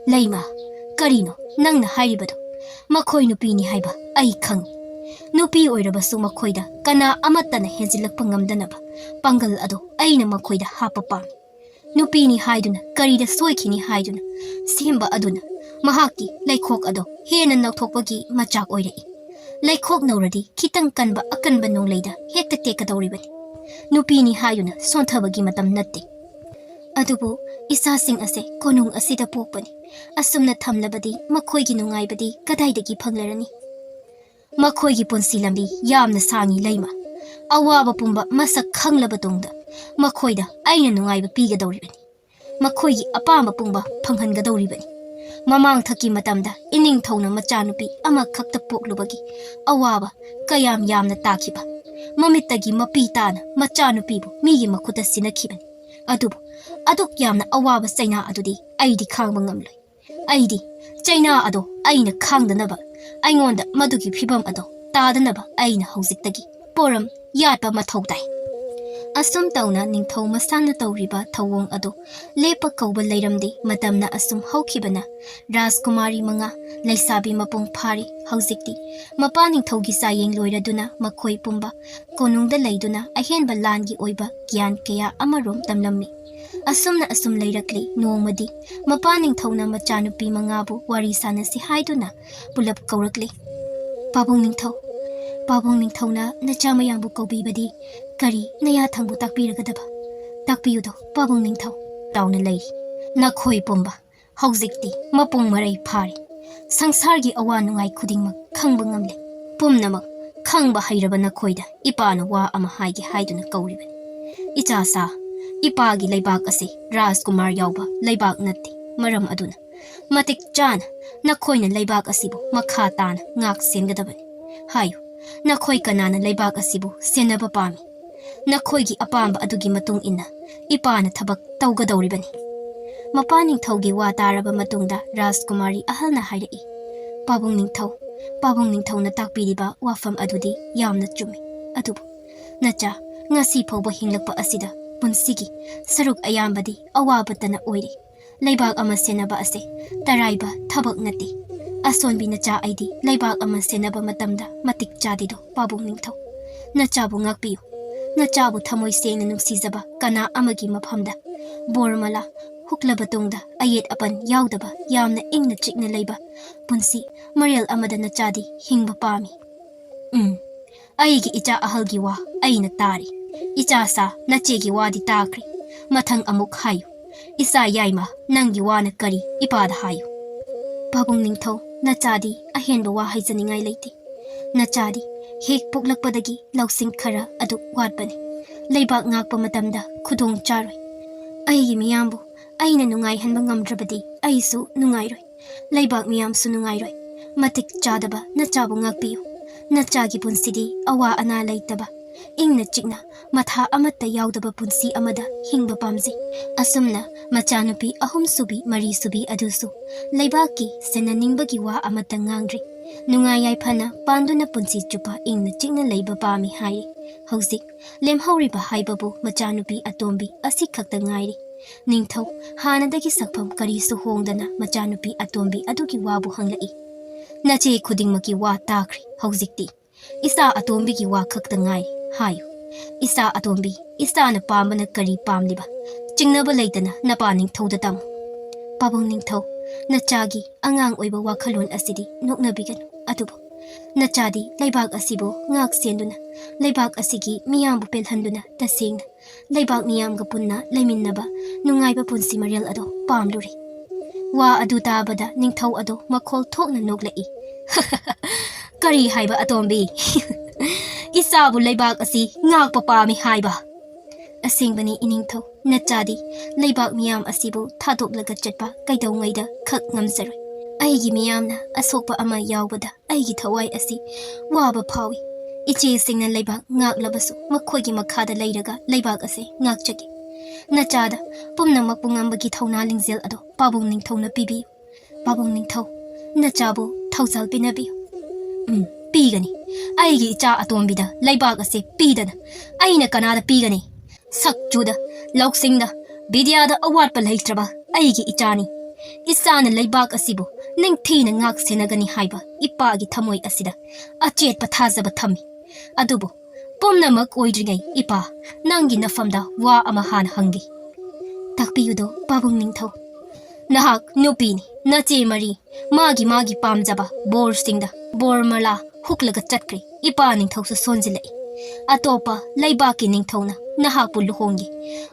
ꯂꯩꯃ, ꯀꯔꯤꯅꯣ ꯅꯪꯅ ꯍꯥꯏꯔꯤꯕꯗꯣ? ꯃꯈꯣꯏ ꯅꯨꯄꯤꯅꯤ ꯍꯥꯏꯕ ꯑꯩ ꯈꯪꯏ꯫ ꯅꯨꯄꯤ ꯑꯣꯏꯔꯕꯁꯨ ꯃꯈꯣꯏꯗ ꯀꯅꯥ ꯑꯃꯠꯇꯅ ꯍꯦꯟꯖꯤꯜꯂꯛꯄ ꯉꯝꯗꯅꯕ ꯄꯥꯡꯒꯜ ꯑꯗꯣ ꯑꯩꯅ ꯃꯈꯣꯏꯗ ꯍꯥꯞꯄ ꯄꯥꯝꯃꯤ꯫ ꯅꯨꯄꯤꯅꯤ ꯍꯥꯏꯗꯨꯅ ꯀꯔꯤꯗ ꯁꯣꯏꯈꯤꯅꯤ ꯍꯥꯏꯗꯨꯅ ꯁꯦꯝꯕ ꯑꯗꯨꯅ ꯃꯍꯥꯛꯀꯤ ꯂꯩꯈꯣꯛ ꯑꯗꯣ ꯍꯦꯟꯅ ꯅꯧꯊꯣꯛꯄꯒꯤ ꯃꯆꯥꯛ ꯑꯣꯏꯔꯛꯏ꯫ ꯂꯩꯈꯣꯛ ꯅꯧꯔꯗꯤ ꯈꯤꯇꯪ ꯀꯟꯕ ꯑꯀꯟꯕ ꯅꯣꯡꯂꯩꯗ ꯍꯦꯛꯇ ꯇꯦꯛꯀꯗꯧꯔꯤꯕꯅꯤ꯫ ꯅꯨꯄꯤꯅꯤ ꯍꯥꯏꯗꯨꯅ ꯁꯣꯟꯊꯕꯒꯤ ꯃꯇꯝ ꯅꯠꯇꯦ꯫ ꯑꯗꯨꯕꯨ ꯏꯆꯥꯁꯤꯡ ꯑꯁꯦ ꯀꯣꯅꯨꯡ ꯑꯁꯤꯗ ꯄꯣꯛꯄꯅꯤ꯫ ꯑꯁꯨꯝꯅ ꯊꯝꯂꯕꯗꯤ ꯃꯈꯣꯏꯒꯤ ꯅꯨꯡꯉꯥꯏꯕꯗꯤ ꯀꯗꯥꯏꯗꯒꯤ ꯐꯪꯂꯔꯅꯤ? ꯃꯈꯣꯏꯒꯤ ꯄꯨꯟꯁꯤ ꯂꯝꯕꯤ ꯌꯥꯝꯅ ꯁꯥꯡꯏ ꯂꯩꯃ꯫ ꯑꯋꯥꯕ ꯄꯨꯝꯕ ꯃꯁꯛ ꯈꯪꯂꯕ ꯇꯨꯡꯗ ꯃꯈꯣꯏꯗ ꯑꯩꯅ ꯅꯨꯡꯉꯥꯏꯕ ꯄꯤꯒꯗꯧꯔꯤꯕꯅꯤ꯫ ꯃꯈꯣꯏꯒꯤ ꯑꯄꯥꯝꯕ ꯄꯨꯝꯕ ꯐꯪꯍꯟꯒꯗꯧꯔꯤꯕꯅꯤ꯫ ꯃꯃꯥꯡꯊꯛꯀꯤ ꯃꯇꯝꯗ ꯏꯅꯤꯡꯊꯧꯅ ꯃꯆꯥꯅꯨꯄꯤ ꯑꯃꯈꯛꯇ ꯄꯣꯛꯂꯨꯕꯒꯤ ꯑꯋꯥꯕ ꯀꯌꯥꯝ ꯌꯥꯝꯅ ꯇꯥꯈꯤꯕ꯫ ꯃꯃꯤꯠꯇꯒꯤ ꯃꯄꯤ ꯇꯥꯅ ꯃꯆꯥꯅꯨꯄꯤꯕꯨ ꯃꯤꯒꯤ ꯃꯈꯨꯠꯇ ꯁꯤꯟꯅꯈꯤꯕꯅꯤ꯫ ꯑꯗꯨꯕꯨ ꯑꯗꯨꯛ ꯌꯥꯝꯅ ꯑꯋꯥꯕ ꯆꯩꯅꯥ ꯑꯗꯨꯗꯤ ꯑꯩꯗꯤ ꯈꯥꯡꯕ ꯉꯝꯂꯣꯏ꯫ ꯑꯩꯗꯤ ꯆꯩꯅꯥ ꯑꯗꯣ ꯑꯩꯅ ꯈꯥꯡꯗꯅꯕ, ꯑꯩꯉꯣꯟꯗ ꯃꯗꯨꯒꯤ ꯐꯤꯕꯝ ꯑꯗꯣ ꯇꯥꯗꯅꯕ ꯑꯩꯅ ꯍꯧꯖꯤꯛꯇꯒꯤ ꯄꯣꯔꯝ ꯌꯥꯠꯄ ꯃꯊꯧ ꯇꯥꯏ꯫ ꯑꯁꯨꯝ ꯇꯧꯅ ꯅꯤꯡꯊꯧ ꯃꯁꯥꯅ ꯇꯧꯔꯤꯕ ꯊꯧꯑꯣꯡ ꯑꯗꯨ ꯂꯦꯞꯄ ꯀꯧꯕ ꯂꯩꯔꯝꯗꯦ꯫ ꯃꯇꯝꯅ ꯑꯁꯨꯝ ꯍꯧꯈꯤꯕꯅ ꯔꯥꯖꯀꯨꯃꯥꯔꯤ ꯃꯉꯥ ꯂꯩꯁꯥꯕꯤ ꯃꯄꯨꯡ ꯐꯥꯔꯤ꯫ ꯍꯧꯖꯤꯛꯇꯤ ꯃꯄꯥ ꯅꯤꯡꯊꯧꯒꯤ ꯆꯥꯌꯦꯡ ꯂꯣꯏꯔꯗꯨꯅ ꯃꯈꯣꯏ ꯄꯨꯝꯕ ꯀꯣꯅꯨꯡꯗ ꯂꯩꯗꯨꯅ ꯑꯍꯦꯟꯕ ꯂꯥꯟꯒꯤ ꯑꯣꯏꯕ ꯒ꯭ꯌꯥꯟ ꯀꯌꯥ ꯑꯃꯔꯣꯝ ꯇꯝꯂꯝꯃꯤ꯫ ꯑꯁꯨꯝꯅ ꯑꯁꯨꯝ ꯂꯩꯔꯛꯂꯤ꯫ ꯅꯣꯡꯃꯗꯤ ꯃꯄꯥ ꯅꯤꯡꯊꯧꯅ ꯃꯆꯥꯅꯨꯄꯤ ꯃꯉꯥꯕꯨ ꯋꯥꯔꯤ ꯁꯥꯟꯅꯁꯤ ꯍꯥꯏꯗꯨꯅ ꯄꯨꯂꯞ ꯀꯧꯔꯛꯂꯤ꯫ "ꯄꯥꯕꯨꯡ ꯅꯤꯡꯊꯧ, ꯄꯥꯕꯨꯡ ꯅꯤꯡꯊꯧꯅ ꯅꯆꯥ ꯃꯌꯥꯝꯕꯨ ꯀꯧꯕꯤꯕꯗꯤ ꯀꯔꯤ ꯅꯌꯥꯊꯪꯕꯨ ꯇꯥꯛꯄꯤꯔꯒꯗꯕ? ꯇꯥꯛꯄꯤꯌꯨꯗꯣ ꯄꯥꯕꯨꯡ ꯅꯤꯡꯊꯧ" ꯇꯥꯎꯅ ꯂꯩꯔꯤ꯫ ꯅꯈꯣꯏ ꯄꯨꯝꯕ ꯍꯧꯖꯤꯛꯇꯤ ꯃꯄꯨꯡ ꯃꯔꯩ ꯐꯥꯔꯦ꯫ ꯁꯪꯁꯥꯔꯒꯤ ꯑꯋꯥ ꯅꯨꯡꯉꯥꯏ ꯈꯨꯗꯤꯡꯃꯛ ꯈꯪꯕ ꯉꯝꯂꯦ꯫ ꯄꯨꯝꯅꯃꯛ ꯈꯪꯕ ꯍꯩꯔꯕ ꯅꯈꯣꯏꯗ ꯏꯄꯥꯅ ꯋꯥ ꯑꯃ ꯍꯥꯏꯒꯦ ꯍꯥꯏꯗꯨꯅ ꯀꯧꯔꯤꯕꯅꯤ꯫ ꯏꯆꯥꯁꯥ, ꯏꯄꯥꯒꯤ ꯂꯩꯕꯥꯛ ꯑꯁꯤ ꯔꯥꯖꯀꯨꯃꯥꯔ ꯌꯥꯎꯕ ꯂꯩꯕꯥꯛ ꯅꯠꯇꯦ꯫ ꯃꯔꯝ ꯑꯗꯨꯅ ꯃꯇꯤꯛ ꯆꯥꯅ ꯅꯈꯣꯏꯅ ꯂꯩꯕꯥꯛ ꯑꯁꯤꯕꯨ ꯃꯈꯥ ꯇꯥꯅ ꯉꯥꯛ ꯁꯦꯟꯒꯗꯕꯅꯤ꯫ ꯍꯥꯏꯌꯨ, ꯅꯈꯣꯏ ꯀꯅꯥꯅ ꯂꯩꯕꯥꯛ ꯑꯁꯤꯕꯨ ꯁꯦꯟꯅꯕ ꯄꯥꯝꯃꯤ? ꯅꯈꯣꯏꯒꯤ ꯑꯄꯥꯝꯕ ꯑꯗꯨꯒꯤ ꯃꯇꯨꯡ ꯏꯟꯅ ꯏꯄꯥꯅ ꯊꯕꯛ ꯇꯧꯒꯗꯧꯔꯤꯕꯅꯤ꯫ ꯃꯄꯥ ꯅꯤꯡꯊꯧꯒꯤ ꯋꯥ ꯇꯥꯔꯕ ꯃꯇꯨꯡꯗ ꯔꯥꯖꯀꯨꯃꯥꯔꯤ ꯑꯍꯜꯅ ꯍꯥꯏꯔꯛꯏ, "ꯄꯥꯕꯨꯡ ꯅꯤꯡꯊꯧ, ꯄꯥꯕꯨꯡ ꯅꯤꯡꯊꯧꯅ ꯇꯥꯛꯄꯤꯔꯤꯕ ꯋꯥꯐꯝ ꯑꯗꯨꯗꯤ ꯌꯥꯝꯅ ꯆꯨꯝꯃꯤ꯫ ꯑꯗꯨꯕꯨ ꯅꯆꯥ, ꯉꯁꯤ ꯐꯥꯎꯕ ꯍꯤꯡꯂꯛꯄ ꯑꯁꯤꯗ ꯄꯨꯟꯁꯤꯒꯤ ꯁꯔꯨꯛ ꯑꯌꯥꯝꯕꯗꯤ ꯑꯋꯥꯕꯇꯅ ꯑꯣꯏꯔꯤ꯫ ꯂꯩꯕꯥꯛ ꯑꯃ ꯁꯦꯟꯅꯕ ꯑꯁꯦ ꯇꯔꯥꯏꯕ ꯊꯕꯛ ꯅꯠꯇꯦ꯫ ꯑꯁꯣꯟꯕꯤ ꯅꯆꯥ ꯑꯩꯗꯤ ꯂꯩꯕꯥꯛ ꯑꯃ ꯁꯦꯟꯅꯕ ꯃꯇꯝꯗ ꯃꯇꯤꯛ ꯆꯥꯗꯦꯗꯣ ꯄꯥꯕꯨꯡ ꯅꯤꯡꯊꯧ꯫ ꯅꯆꯥꯕꯨ ꯉꯥꯛꯄꯤꯌꯨ꯫ ꯅꯆꯥꯕꯨ ꯊꯃꯣꯏ ꯁꯦꯡꯅ ꯅꯨꯡꯁꯤꯖꯕ ꯀꯅꯥ ꯑꯃꯒꯤ ꯃꯐꯝꯗ ꯕꯣꯔꯃꯂꯥ ꯍꯨꯛꯂꯕ ꯇꯨꯡꯗ ꯑꯌꯦꯠ ꯑꯄꯟ ꯌꯥꯎꯗꯕ ꯌꯥꯝꯅ ꯏꯪꯅ ꯆꯤꯛꯅ ꯂꯩꯕ ꯄꯨꯟꯁꯤ ꯃꯔꯦꯜ ꯑꯃꯗ ꯅꯆꯥꯗꯤ ꯍꯤꯡꯕ ꯄꯥꯝꯃꯤ꯫ ꯎꯝ, ꯑꯩꯒꯤ ꯏꯆꯥ ꯑꯍꯜꯒꯤ ꯋꯥ ꯑꯩꯅ ꯇꯥꯔꯤ꯫ ꯏꯆꯥ ꯁꯥ, ꯅꯆꯦꯒꯤ ꯋꯥꯗꯤ ꯇꯥꯈ꯭ꯔꯦ꯫ ꯃꯊꯪ ꯑꯃꯨꯛ ꯍꯥꯏꯌꯨ꯫ ꯏꯆꯥ ꯌꯥꯏꯃ, ꯅꯪꯒꯤ ꯋꯥꯅ ꯀꯔꯤ ꯏꯄꯥꯗ ꯍꯥꯏꯌꯨ꯫ ꯄꯥꯕꯨꯡ ꯅꯤꯡꯊꯧ, ꯅꯆꯥꯗꯤ ꯑꯍꯦꯟꯕ ꯋꯥ ꯍꯥꯏꯖꯅꯤꯡꯉꯥꯏ ꯂꯩꯇꯦ꯫ ꯅꯆꯥꯗꯤ ꯍꯦꯛ ꯄꯣꯛꯂꯛꯄꯗꯒꯤ ꯂꯧꯁꯤꯡ ꯈꯔ ꯑꯗꯨ ꯋꯥꯠꯄꯅꯤ꯫ ꯂꯩꯕꯥꯛ ꯉꯥꯛꯄ ꯃꯇꯝꯗ ꯈꯨꯗꯣꯡ ꯆꯥꯔꯣꯏ꯫ ꯑꯩꯒꯤ ꯃꯤꯌꯥꯝꯕꯨ ꯑꯩꯅ ꯅꯨꯡꯉꯥꯏꯍꯟꯕ ꯉꯝꯗ꯭ꯔꯕꯗꯤ ꯑꯩꯁꯨ ꯅꯨꯡꯉꯥꯏꯔꯣꯏ꯫ ꯂꯩꯕꯥꯛ ꯃꯤꯌꯥꯝꯁꯨ ꯅꯨꯡꯉꯥꯏꯔꯣꯏ꯫ ꯃꯇꯤꯛ ꯆꯥꯗꯕ ꯅꯆꯥꯕꯨ ꯉꯥꯛꯄꯤꯌꯨ꯫ ꯅꯆꯥꯒꯤ ꯄꯨꯟꯁꯤꯗꯤ ꯑꯋꯥ ꯑꯅꯥ ꯂꯩꯇꯕ, ꯏꯪꯅ ꯆꯤꯛꯅ, ꯃꯊꯥ ꯑꯃꯠꯇ ꯌꯥꯎꯗꯕ ꯄꯨꯟꯁꯤ ꯑꯃꯗ ꯍꯤꯡꯕ ꯄꯥꯝꯖꯩ꯫ ꯑꯁꯨꯝꯅ ꯃꯆꯥꯅꯨꯄꯤ ꯑꯍꯨꯝꯁꯨꯕꯤ, ꯃꯔꯤꯁꯨꯕꯤ ꯑꯗꯨꯁꯨ ꯂꯩꯕꯥꯛꯀꯤ ꯁꯦꯟꯅꯅꯤꯡꯕꯒꯤ ꯋꯥ ꯑꯃꯠꯇ ꯉꯥꯡꯗ꯭ꯔꯤ꯫ ꯅꯨꯡꯉꯥꯏ ꯌꯥꯏꯐꯅ ꯄꯥꯟꯗꯨꯅ ꯄꯨꯟꯁꯤ ꯆꯨꯞꯄ ꯏꯪꯅ ꯆꯤꯛꯅ ꯂꯩꯕ ꯄꯥꯝꯃꯤ ꯍꯥꯏꯔꯤ꯫ ꯍꯧꯖꯤꯛ ꯂꯦꯝꯍꯧꯔꯤꯕ ꯍꯥꯏꯕꯕꯨ ꯃꯆꯥꯅꯨꯄꯤ ꯑꯇꯣꯝꯕꯤ ꯑꯁꯤꯈꯛꯇ ꯉꯥꯏꯔꯤ꯫ ꯅꯤꯡꯊꯧ, ꯍꯥꯟꯅꯗꯒꯤ ꯁꯛꯐꯝ ꯀꯔꯤꯁꯨ ꯍꯣꯡꯗꯅ ꯃꯆꯥꯅꯨꯄꯤ ꯑꯇꯣꯝꯕꯤ ꯑꯗꯨꯒꯤ ꯋꯥꯕꯨ ꯍꯪꯂꯛꯏ꯫ ꯅꯆꯦ ꯈꯨꯗꯤꯡꯃꯛꯀꯤ ꯋꯥ ꯇꯥꯈ꯭ꯔꯦ꯫ ꯍꯧꯖꯤꯛꯇꯤ ꯏꯆꯥ ꯑꯇꯣꯝꯕꯤꯒꯤ ꯋꯥ ꯈꯛꯇ ꯉꯥꯏꯔꯦ꯫ ꯍꯥꯏꯌꯨ, ꯏꯆꯥ ꯑꯇꯣꯝꯕꯤ, ꯏꯆꯥꯅ ꯄꯥꯝꯕꯅ ꯀꯔꯤ ꯄꯥꯝꯂꯤꯕ? ꯆꯤꯡꯅꯕ ꯂꯩꯇꯅ ꯅꯄꯥ ꯅꯤꯡꯊꯧꯗ ꯇꯝꯃꯨ꯫ ꯄꯥꯕꯨꯡ ꯅꯤꯡꯊꯧ, ꯅꯆꯥꯒꯤ ꯑꯉꯥꯡ ꯑꯣꯏꯕ ꯋꯥꯈꯜꯂꯣꯟ ꯑꯁꯤꯗꯤ ꯅꯣꯛꯅꯕꯤꯒꯅꯨ꯫ ꯑꯗꯨꯕꯨ ꯅꯆꯥꯗꯤ ꯂꯩꯕꯥꯛ ꯑꯁꯤꯕꯨ ꯉꯥꯛ ꯁꯦꯟꯗꯨꯅ, ꯂꯩꯕꯥꯛ ꯑꯁꯤꯒꯤ ꯃꯤꯌꯥꯝꯕꯨ ꯄꯦꯜꯍꯟꯗꯨꯅ ꯇꯁꯦꯡꯅ ꯂꯩꯕꯥꯛ ꯃꯤꯌꯥꯝꯒ ꯄꯨꯟꯅ ꯂꯩꯃꯤꯟꯅꯕ ꯅꯨꯡꯉꯥꯏꯕ ꯄꯨꯟꯁꯤ ꯃꯔꯦꯜ ꯑꯗꯣ ꯄꯥꯝꯂꯨꯔꯦ꯫ ꯋꯥ ꯑꯗꯨ ꯇꯥꯕꯗ ꯅꯤꯡꯊꯧ ꯑꯗꯣ ꯃꯈꯣꯜ ꯊꯣꯛꯅ ꯅꯣꯛꯂꯛꯏ꯫ "ꯀꯔꯤ ꯍꯥꯏꯕ ꯑꯇꯣꯝꯕꯤ? ꯏꯆꯥꯕꯨ ꯂꯩꯕꯥꯛ ꯑꯁꯤ ꯉꯥꯛꯄ ꯄꯥꯝꯃꯤ ꯍꯥꯏꯕ?" "ꯑꯁꯦꯡꯕꯅꯤ ꯏꯅꯤꯡꯊꯧ, ꯅꯆꯥꯗꯤ ꯂꯩꯕꯥꯛ ꯃꯤꯌꯥꯝ ꯑꯁꯤꯕꯨ ꯊꯥꯗꯣꯛꯂꯒ ꯆꯠꯄ ꯀꯩꯗꯧꯉꯩꯗ ꯈꯛ ꯉꯝꯖꯔꯣꯏ꯫ ꯑꯩꯒꯤ ꯃꯤꯌꯥꯝꯅ ꯑꯁꯣꯛꯄ ꯑꯃ ꯌꯥꯎꯕꯗ ꯑꯩꯒꯤ ꯊꯋꯥꯏ ꯑꯁꯤ ꯋꯥꯕ ꯐꯥꯎꯏ꯫ ꯏꯆꯦꯁꯤꯡꯅ ꯂꯩꯕꯥꯛ ꯉꯥꯛꯂꯕꯁꯨ ꯃꯈꯣꯏꯒꯤ ꯃꯈꯥꯗ ꯂꯩꯔꯒ ꯂꯩꯕꯥꯛ ꯑꯁꯤ ꯉꯥꯛꯆꯒꯦ꯫ ꯅꯆꯥꯗ ꯄꯨꯝꯅꯃꯛꯄꯨ ꯉꯝꯕꯒꯤ ꯊꯧꯅꯥ ꯂꯤꯡꯖꯦꯜ ꯑꯗꯣ ꯄꯥꯕꯨꯡ ꯅꯤꯡꯊꯧꯅ ꯄꯤꯕꯤꯌꯨ꯫ ꯄꯥꯕꯨꯡ ꯅꯤꯡꯊꯧ, ꯅꯆꯥꯕꯨ ꯊꯧꯖꯥꯜ ꯄꯤꯅꯕꯤꯌꯨ꯫" ꯎꯝ, ꯄꯤꯒꯅꯤ꯫ ꯑꯩꯒꯤ ꯏꯆꯥ ꯑꯇꯣꯝꯕꯤꯗ ꯂꯩꯕꯥꯛ ꯑꯁꯤ ꯄꯤꯗꯅ ꯑꯩꯅ ꯀꯅꯥꯗ ꯄꯤꯒꯅꯤ? ꯁꯛ ꯆꯨꯗ, ꯂꯧꯁꯤꯡꯗ, ꯕꯤꯗ꯭ꯌꯥꯗ ꯑꯋꯥꯠꯄ ꯂꯩꯇ꯭ꯔꯕ ꯑꯩꯒꯤ ꯏꯆꯥꯅꯤ꯫ ꯏꯆꯥꯅ ꯂꯩꯕꯥꯛ ꯑꯁꯤꯕꯨ ꯅꯤꯡꯊꯤꯅ ꯉꯥꯛ ꯁꯦꯟꯅꯒꯅꯤ ꯍꯥꯏꯕ ꯏꯄꯥꯒꯤ ꯊꯃꯣꯏ ꯑꯁꯤꯗ ꯑꯆꯦꯠꯄ ꯊꯥꯖꯕ ꯊꯝꯃꯤ꯫ ꯑꯗꯨꯕꯨ ꯄꯨꯝꯅꯃꯛ ꯑꯣꯏꯗ꯭ꯔꯤꯉꯩ ꯏꯄꯥ, ꯅꯪꯒꯤ ꯅꯐꯝꯗ ꯋꯥ ꯑꯃ ꯍꯥꯟꯅ ꯍꯪꯒꯦ꯫ ꯇꯥꯛꯄꯤꯌꯨꯗꯣ ꯄꯥꯕꯨꯡ ꯅꯤꯡꯊꯧ꯫ ꯅꯍꯥꯛ ꯅꯨꯄꯤꯅꯤ, ꯅꯆꯦ ꯃꯔꯤ ꯃꯥꯒꯤ ꯃꯥꯒꯤ ꯄꯥꯝꯖꯕ ꯕꯣꯔꯁꯤꯡꯗ ꯕꯣꯔ ꯃꯂꯥ ꯍꯨꯛꯂꯒ ꯆꯠꯈ꯭ꯔꯦ꯫ ꯏꯄꯥ ꯅꯤꯡꯊꯧꯁꯨ ꯁꯣꯟꯖꯤꯜꯂꯛꯏ꯫ ꯑꯇꯣꯞꯄ ꯂꯩꯕꯥꯛꯀꯤ ꯅꯤꯡꯊꯧꯅ ꯅꯍꯥꯛꯄꯨ ꯂꯨꯍꯣꯡꯒꯦ,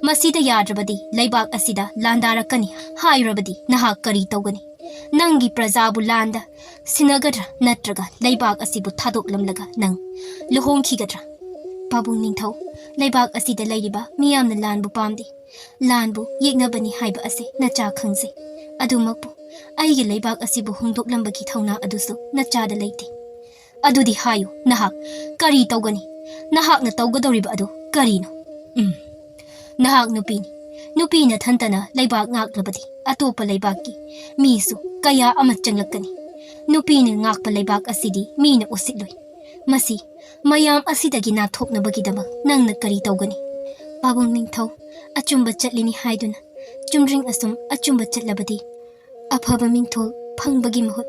ꯃꯁꯤꯗ ꯌꯥꯗ꯭ꯔꯕꯗꯤ ꯂꯩꯕꯥꯛ ꯑꯁꯤꯗ ꯂꯥꯟꯗꯥꯔꯛꯀꯅꯤ ꯍꯥꯏꯔꯕꯗꯤ ꯅꯍꯥꯛ ꯀꯔꯤ ꯇꯧꯒꯅꯤ? ꯅꯪꯒꯤ ꯄ꯭ꯔꯖꯥꯕꯨ ꯂꯥꯟꯗ ꯁꯤꯟꯅꯒꯗ꯭ꯔꯥ, ꯅꯠꯇ꯭ꯔꯒ ꯂꯩꯕꯥꯛ ꯑꯁꯤꯕꯨ ꯊꯥꯗꯣꯛꯂꯝꯂꯒ ꯅꯪ ꯂꯨꯍꯣꯡꯈꯤꯒꯗ꯭ꯔꯥ? ꯄꯥꯕꯨꯡ ꯅꯤꯡꯊꯧ, ꯂꯩꯕꯥꯛ ꯑꯁꯤꯗ ꯂꯩꯔꯤꯕ ꯃꯤꯌꯥꯝꯅ ꯂꯥꯟꯕꯨ ꯄꯥꯝꯗꯦ꯫ ꯂꯥꯟꯕꯨ ꯌꯦꯛꯅꯕꯅꯤ ꯍꯥꯏꯕ ꯑꯁꯤ ꯅꯆꯥ ꯈꯪꯖꯩ꯫ ꯑꯗꯨꯃꯛꯄꯨ ꯑꯩꯒꯤ ꯂꯩꯕꯥꯛ ꯑꯁꯤꯕꯨ ꯍꯣꯡꯗꯣꯛꯂꯝꯕꯒꯤ ꯊꯧꯅꯥ ꯑꯗꯨꯁꯨ ꯅꯆꯥꯗ ꯂꯩꯇꯦ꯫ ꯑꯗꯨꯗꯤ ꯍꯥꯏꯌꯨ, ꯅꯍꯥꯛ ꯀꯔꯤ ꯇꯧꯒꯅꯤ? ꯅꯍꯥꯛꯅ ꯇꯧꯒꯗꯧꯔꯤꯕ ꯑꯗꯨ ꯀꯔꯤꯅꯣ? ꯎꯝ, ꯅꯍꯥꯛ ꯅꯨꯄꯤꯅꯤ꯫ ꯅꯨꯄꯤ ꯅꯊꯟꯇꯅ ꯂꯩꯕꯥꯛ ꯉꯥꯛꯂꯕꯗꯤ ꯑꯇꯣꯞꯄ ꯂꯩꯕꯥꯛꯀꯤ ꯃꯤꯁꯨ ꯀꯌꯥ ꯑꯃ ꯆꯪꯂꯛꯀꯅꯤ꯫ ꯅꯨꯄꯤꯅ ꯉꯥꯛꯄ ꯂꯩꯕꯥꯛ ꯑꯁꯤꯗꯤ ꯃꯤꯅ ꯎꯁꯤꯠꯂꯣꯏ꯫ ꯃꯁꯤ ꯃꯌꯥꯝ ꯑꯁꯤꯗꯒꯤ ꯅꯥꯊꯣꯛꯅꯕꯒꯤꯗꯃꯛ ꯅꯪꯅ ꯀꯔꯤ ꯇꯧꯒꯅꯤ? ꯄꯥꯕꯨꯡ ꯅꯤꯡꯊꯧ, ꯑꯆꯨꯝꯕ ꯆꯠꯂꯤꯅꯤ ꯍꯥꯏꯗꯨꯅ ꯆꯨꯝꯗ꯭ꯔꯤꯡ ꯑꯁꯨꯝ ꯑꯆꯨꯝꯕ ꯆꯠꯂꯕꯗꯤ ꯑꯐꯕ ꯃꯤꯡꯊꯣꯜ ꯐꯪꯕꯒꯤ ꯃꯍꯨꯠ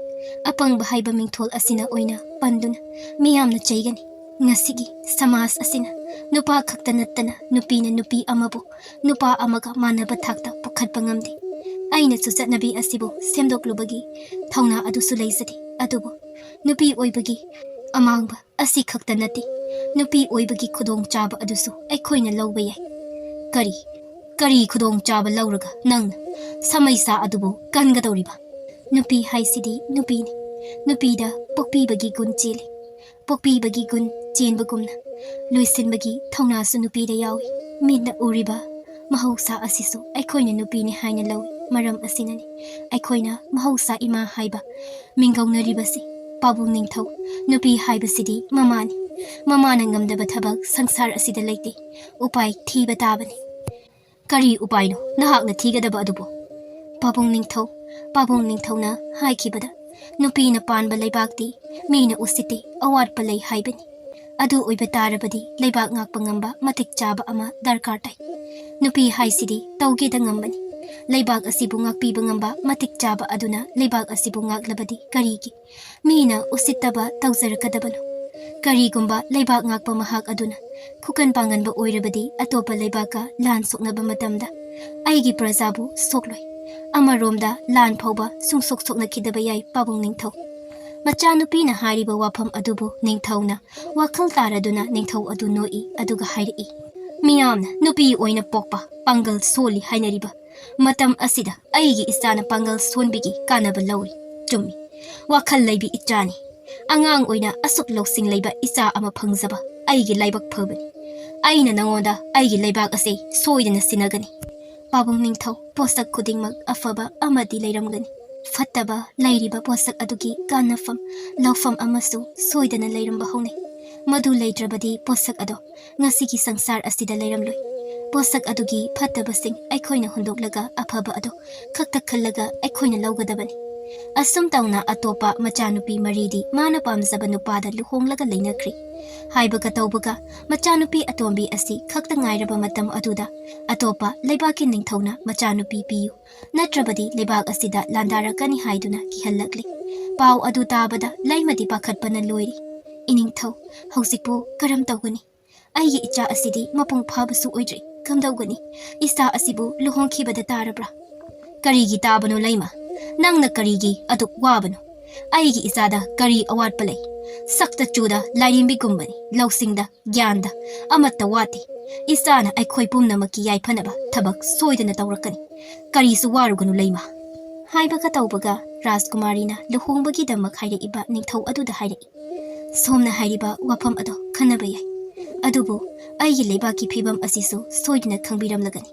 ꯑꯄꯪꯕ ꯍꯥꯏꯕ ꯃꯤꯡꯊꯣꯜ ꯑꯁꯤꯅ ꯑꯣꯏꯅ ꯄꯟꯗꯨꯅ ꯃꯤꯌꯥꯝꯅ ꯆꯩꯒꯅꯤ꯫ ꯉꯁꯤꯒꯤ ꯁꯃꯥꯖ ꯑꯁꯤꯅ ꯅꯨꯄꯥ ꯈꯛꯇ ꯅꯠꯇꯅ ꯅꯨꯄꯤꯅ ꯅꯨꯄꯤ ꯑꯃꯕꯨ ꯅꯨꯄꯥ ꯑꯃꯒ ꯃꯥꯟꯅꯕ ꯊꯥꯛꯇ ꯄꯨꯈꯠꯄ ꯉꯝꯗꯦ꯫ ꯑꯩꯅꯁꯨ ꯆꯠꯅꯕꯤ ꯑꯁꯤꯕꯨ ꯁꯦꯝꯗꯣꯛꯂꯨꯕꯒꯤ ꯊꯧꯅꯥ ꯑꯗꯨꯁꯨ ꯂꯩꯖꯗꯦ꯫ ꯑꯗꯨꯕꯨ ꯅꯨꯄꯤ ꯑꯣꯏꯕꯒꯤ ꯑꯃꯥꯡꯕ ꯑꯁꯤ ꯈꯛꯇ ꯅꯠꯇꯦ, ꯅꯨꯄꯤ ꯑꯣꯏꯕꯒꯤ ꯈꯨꯗꯣꯡꯆꯥꯕ ꯑꯗꯨꯁꯨ ꯑꯩꯈꯣꯏꯅ ꯂꯧꯕ ꯌꯥꯏ꯫ ꯀꯔꯤ, ꯀꯔꯤ ꯈꯨꯗꯣꯡꯆꯥꯕ ꯂꯧꯔꯒ ꯅꯪꯅ ꯁꯃꯩꯁꯥ ꯑꯗꯨꯕꯨ ꯀꯟꯒꯗꯧꯔꯤꯕ? ꯅꯨꯄꯤ ꯍꯥꯏꯁꯤꯗꯤ ꯅꯨꯄꯤꯅꯤ꯫ ꯅꯨꯄꯤꯗ ꯄꯣꯛꯄꯤꯕꯒꯤ ꯒꯨꯟ ꯆꯦꯜꯂꯤ꯫ ꯄꯣꯛꯄꯤꯕꯒꯤ ꯒꯨꯟ ꯆꯦꯟꯕꯒꯨꯝꯅ ꯂꯣꯏꯁꯤꯟꯕꯒꯤ ꯊꯧꯅꯥꯁꯨ ꯅꯨꯄꯤꯗ ꯌꯥꯎꯏ꯫ ꯃꯤꯠꯅ ꯎꯔꯤꯕ ꯃꯍꯧꯁꯥ ꯑꯁꯤꯁꯨ ꯑꯩꯈꯣꯏꯅ ꯅꯨꯄꯤꯅꯤ ꯍꯥꯏꯅ ꯂꯧꯏ꯫ ꯃꯔꯝ ꯑꯁꯤꯅꯅꯤ ꯑꯩꯈꯣꯏꯅ ꯃꯍꯧꯁꯥ ꯏꯃꯥ ꯍꯥꯏꯕ ꯃꯤꯡꯒꯧꯅꯔꯤꯕꯁꯤ꯫ ꯄꯥꯕꯨꯡ ꯅꯤꯡꯊꯧ, ꯅꯨꯄꯤ ꯍꯥꯏꯕꯁꯤꯗꯤ ꯃꯃꯥꯅꯤ꯫ ꯃꯃꯥꯅ ꯉꯝꯗꯕ ꯊꯕꯛ ꯁꯪꯁꯥꯔ ꯑꯁꯤꯗ ꯂꯩꯇꯦ꯫ ꯎꯄꯥꯏ ꯊꯤꯕ ꯇꯥꯕꯅꯤ꯫ ꯀꯔꯤ ꯎꯄꯥꯏꯅꯣ ꯅꯍꯥꯛꯅ ꯊꯤꯒꯗꯕ ꯑꯗꯨꯕꯨ? ꯄꯥꯕꯨꯡ ꯅꯤꯡꯊꯧ, ꯄꯥꯕꯨꯡ ꯅꯤꯡꯊꯧꯅ ꯍꯥꯏꯈꯤꯕꯗ ꯅꯨꯄꯤꯅ ꯄꯥꯟꯕ ꯂꯩꯕꯥꯛꯇꯤ ꯃꯤꯅ ꯎꯁꯤꯠꯇꯦ, ꯑꯋꯥꯠꯄ ꯂꯩ ꯍꯥꯏꯕꯅꯤ꯫ ꯑꯗꯨ ꯑꯣꯏꯕ ꯇꯥꯔꯕꯗꯤ ꯂꯩꯕꯥꯛ ꯉꯥꯛꯄ ꯉꯝꯕ ꯃꯇꯤꯛ ꯆꯥꯕ ꯑꯃ ꯗꯔꯀꯥꯔ ꯇꯥꯏ꯫ ꯅꯨꯄꯤ ꯍꯥꯏꯁꯤꯗꯤ ꯇꯧꯒꯦꯗ ꯉꯝꯕꯅꯤ꯫ ꯂꯩꯕꯥꯛ ꯑꯁꯤꯕꯨ ꯉꯥꯛꯄꯤꯕ ꯉꯝꯕ ꯃꯇꯤꯛ ꯆꯥꯕ ꯑꯗꯨꯅ ꯂꯩꯕꯥꯛ ꯑꯁꯤꯕꯨ ꯉꯥꯛꯂꯕꯗꯤ ꯀꯔꯤꯒꯤ ꯃꯤꯅ ꯎꯁꯤꯠꯇꯕ ꯇꯧꯖꯔꯛꯀꯗꯕꯅꯣ? ꯀꯔꯤꯒꯨꯝꯕ ꯂꯩꯕꯥꯛ ꯉꯥꯛꯄ ꯃꯍꯥꯛ ꯑꯗꯨꯅ ꯈꯨꯀꯟ ꯄꯥꯡꯒꯟꯕ ꯑꯣꯏꯔꯕꯗꯤ ꯑꯇꯣꯞꯄ ꯂꯩꯕꯥꯛꯀ ꯂꯥꯟ ꯁꯣꯛꯅꯕ ꯃꯇꯝꯗ ꯑꯩꯒꯤ ꯄ꯭ꯔꯖꯥꯕꯨ ꯁꯣꯛꯂꯣꯏ꯫ ꯑꯃꯔꯣꯝꯗ ꯂꯥꯟ ꯐꯥꯎꯕ ꯁꯨꯡꯁꯣꯛ ꯁꯣꯛꯅꯈꯤꯗꯕ ꯌꯥꯏ ꯄꯥꯕꯨꯡ ꯅꯤꯡꯊꯧ꯫ ꯃꯆꯥꯅꯨꯄꯤꯅ ꯍꯥꯏꯔꯤꯕ ꯋꯥꯐꯝ ꯑꯗꯨꯕꯨ ꯅꯤꯡꯊꯧꯅ ꯋꯥꯈꯜ ꯇꯥꯔꯗꯨꯅ ꯅꯤꯡꯊꯧ ꯑꯗꯨ ꯅꯣꯛꯏ, ꯑꯗꯨꯒ ꯍꯥꯏꯔꯛꯏ, "ꯃꯤꯌꯥꯝꯅ ꯅꯨꯄꯤ ꯑꯣꯏꯅ ꯄꯣꯛꯄ ꯄꯥꯡꯒꯜ ꯁꯣꯜꯂꯤ ꯍꯥꯏꯅꯔꯤꯕ ꯃꯇꯝ ꯑꯁꯤꯗ ꯑꯩꯒꯤ ꯏꯆꯥꯅ ꯄꯥꯡꯒꯜ ꯁꯣꯟꯕꯤꯒꯤ ꯀꯥꯟꯅꯕ ꯂꯧꯔꯤ꯫ ꯆꯨꯝꯃꯤ, ꯋꯥꯈꯜ ꯂꯩꯕꯤ ꯏꯆꯥꯅꯤ꯫ ꯑꯉꯥꯡ ꯑꯣꯏꯅ ꯑꯁꯨꯛ ꯂꯧꯁꯤꯡ ꯂꯩꯕ ꯏꯆꯥ ꯑꯃ ꯐꯪꯖꯕ ꯑꯩꯒꯤ ꯂꯥꯏꯕꯛ ꯐꯕꯅꯤ꯫ ꯑꯩꯅ ꯅꯉꯣꯟꯗ ꯑꯩꯒꯤ ꯂꯩꯕꯥꯛ ꯑꯁꯦ ꯁꯣꯏꯗꯅ ꯁꯤꯟꯅꯒꯅꯤ꯫ ꯄꯥꯕꯨꯡ ꯅꯤꯡꯊꯧ, ꯄꯣꯠꯁꯛ ꯈꯨꯗꯤꯡꯃꯛ ꯑꯐꯕ ꯑꯃꯗꯤ ꯂꯩꯔꯝꯒꯅꯤ꯫ ꯐꯠꯇꯕ ꯂꯩꯔꯤꯕ ꯄꯣꯠꯁꯛ ꯑꯗꯨꯒꯤ ꯀꯥꯟꯅꯐꯝ, ꯂꯧꯐꯝ ꯑꯃꯁꯨ ꯁꯣꯏꯗꯅ ꯂꯩꯔꯝꯕ ꯍꯧꯅꯩ꯫ ꯃꯗꯨ ꯂꯩꯇ꯭ꯔꯕꯗꯤ ꯄꯣꯠꯁꯛ ꯑꯗꯣ ꯉꯁꯤꯒꯤ ꯁꯪꯁꯥꯔ ꯑꯁꯤꯗ ꯂꯩꯔꯝꯂꯣꯏ꯫ ꯄꯣꯠꯁꯛ ꯑꯗꯨꯒꯤ ꯐꯠꯇꯕꯁꯤꯡ ꯑꯩꯈꯣꯏꯅ ꯍꯨꯟꯗꯣꯛꯂꯒ ꯑꯐꯕ ꯑꯗꯣ ꯈꯛꯇ ꯈꯜꯂꯒ ꯑꯩꯈꯣꯏꯅ ꯂꯧꯒꯗꯕꯅꯤ꯫" ꯑꯁꯨꯝ ꯇꯧꯅ ꯑꯇꯣꯞꯄ ꯃꯆꯥꯅꯨꯄꯤ ꯃꯔꯤꯗꯤ ꯃꯥꯅ ꯄꯥꯝꯖꯕ ꯅꯨꯄꯥꯗ ꯂꯨꯍꯣꯡꯂꯒ ꯂꯩꯅꯈ꯭ꯔꯦ꯫ ꯍꯥꯏꯕꯒ ꯇꯧꯕꯒ ꯃꯆꯥꯅꯨꯄꯤ ꯑꯇꯣꯝꯕꯤ ꯑꯁꯤ ꯈꯛꯇ ꯉꯥꯏꯔꯕ ꯃꯇꯝ ꯑꯗꯨꯗ ꯑꯇꯣꯞꯄ ꯂꯩꯕꯥꯛꯀꯤ ꯅꯤꯡꯊꯧꯅ ꯃꯆꯥꯅꯨꯄꯤ ꯄꯤꯌꯨ, ꯅꯠꯇ꯭ꯔꯕꯗꯤ ꯂꯩꯕꯥꯛ ꯑꯁꯤꯗ ꯂꯥꯟꯗꯥꯔꯛꯀꯅꯤ ꯍꯥꯏꯗꯨꯅ ꯀꯤꯍꯜꯂꯛꯂꯤ꯫ ꯄꯥꯎ ꯑꯗꯨ ꯇꯥꯕꯗ ꯂꯩꯃꯗꯤ ꯄꯥꯈꯠꯄꯅ ꯂꯣꯏꯔꯤ꯫ "ꯏꯅꯤꯡꯊꯧ, ꯍꯧꯖꯤꯛꯄꯨ ꯀꯔꯝ ꯇꯧꯒꯅꯤ? ꯑꯩꯒꯤ ꯏꯆꯥ ꯑꯁꯤꯗꯤ ꯃꯄꯨꯡ ꯐꯥꯕꯁꯨ ꯑꯣꯏꯗ꯭ꯔꯤ꯫ ꯀꯝꯗꯧꯒꯅꯤ? ꯏꯆꯥ ꯑꯁꯤꯕꯨ ꯂꯨꯍꯣꯡꯈꯤꯕꯗ ꯇꯥꯔꯕ꯭ꯔꯥ?" "ꯀꯔꯤꯒꯤ ꯇꯥꯕꯅꯣ ꯂꯩꯃ? ꯅꯪꯅ ꯀꯔꯤꯒꯤ ꯑꯗꯨꯛ ꯋꯥꯕꯅꯣ? ꯑꯩꯒꯤ ꯏꯆꯥꯗ ꯀꯔꯤ ꯑꯋꯥꯠꯄ ꯂꯩ? ꯁꯛꯇ ꯆꯨꯗ ꯂꯥꯏꯔꯦꯝꯕꯤꯒꯨꯝꯕꯅꯤ, ꯂꯧꯁꯤꯡꯗ, ꯒ꯭ꯌꯥꯟꯗ ꯑꯃꯠꯇ ꯋꯥꯠꯇꯦ꯫ ꯏꯆꯥꯅ ꯑꯩꯈꯣꯏ ꯄꯨꯝꯅꯃꯛꯀꯤ ꯌꯥꯏꯐꯅꯕ ꯊꯕꯛ ꯁꯣꯏꯗꯅ ꯇꯧꯔꯛꯀꯅꯤ꯫ ꯀꯔꯤꯁꯨ ꯋꯥꯔꯨꯒꯅꯨ ꯂꯩꯃ꯫" ꯍꯥꯏꯕꯒ ꯇꯧꯕꯒ ꯔꯥꯖꯀꯨꯃꯥꯔꯤꯅ ꯂꯨꯍꯣꯡꯕꯒꯤꯗꯃꯛ ꯍꯥꯏꯔꯛꯏꯕ ꯅꯤꯡꯊꯧ ꯑꯗꯨꯗ ꯍꯥꯏꯔꯛꯏ, "ꯁꯣꯝꯅ ꯍꯥꯏꯔꯤꯕ ꯋꯥꯐꯝ ꯑꯗꯣ ꯈꯟꯅꯕ ꯌꯥꯏ, ꯑꯗꯨꯕꯨ ꯑꯩꯒꯤ ꯂꯩꯕꯥꯛꯀꯤ ꯐꯤꯕꯝ ꯑꯁꯤꯁꯨ ꯁꯣꯏꯗꯅ ꯈꯪꯕꯤꯔꯝꯂꯒꯅꯤ꯫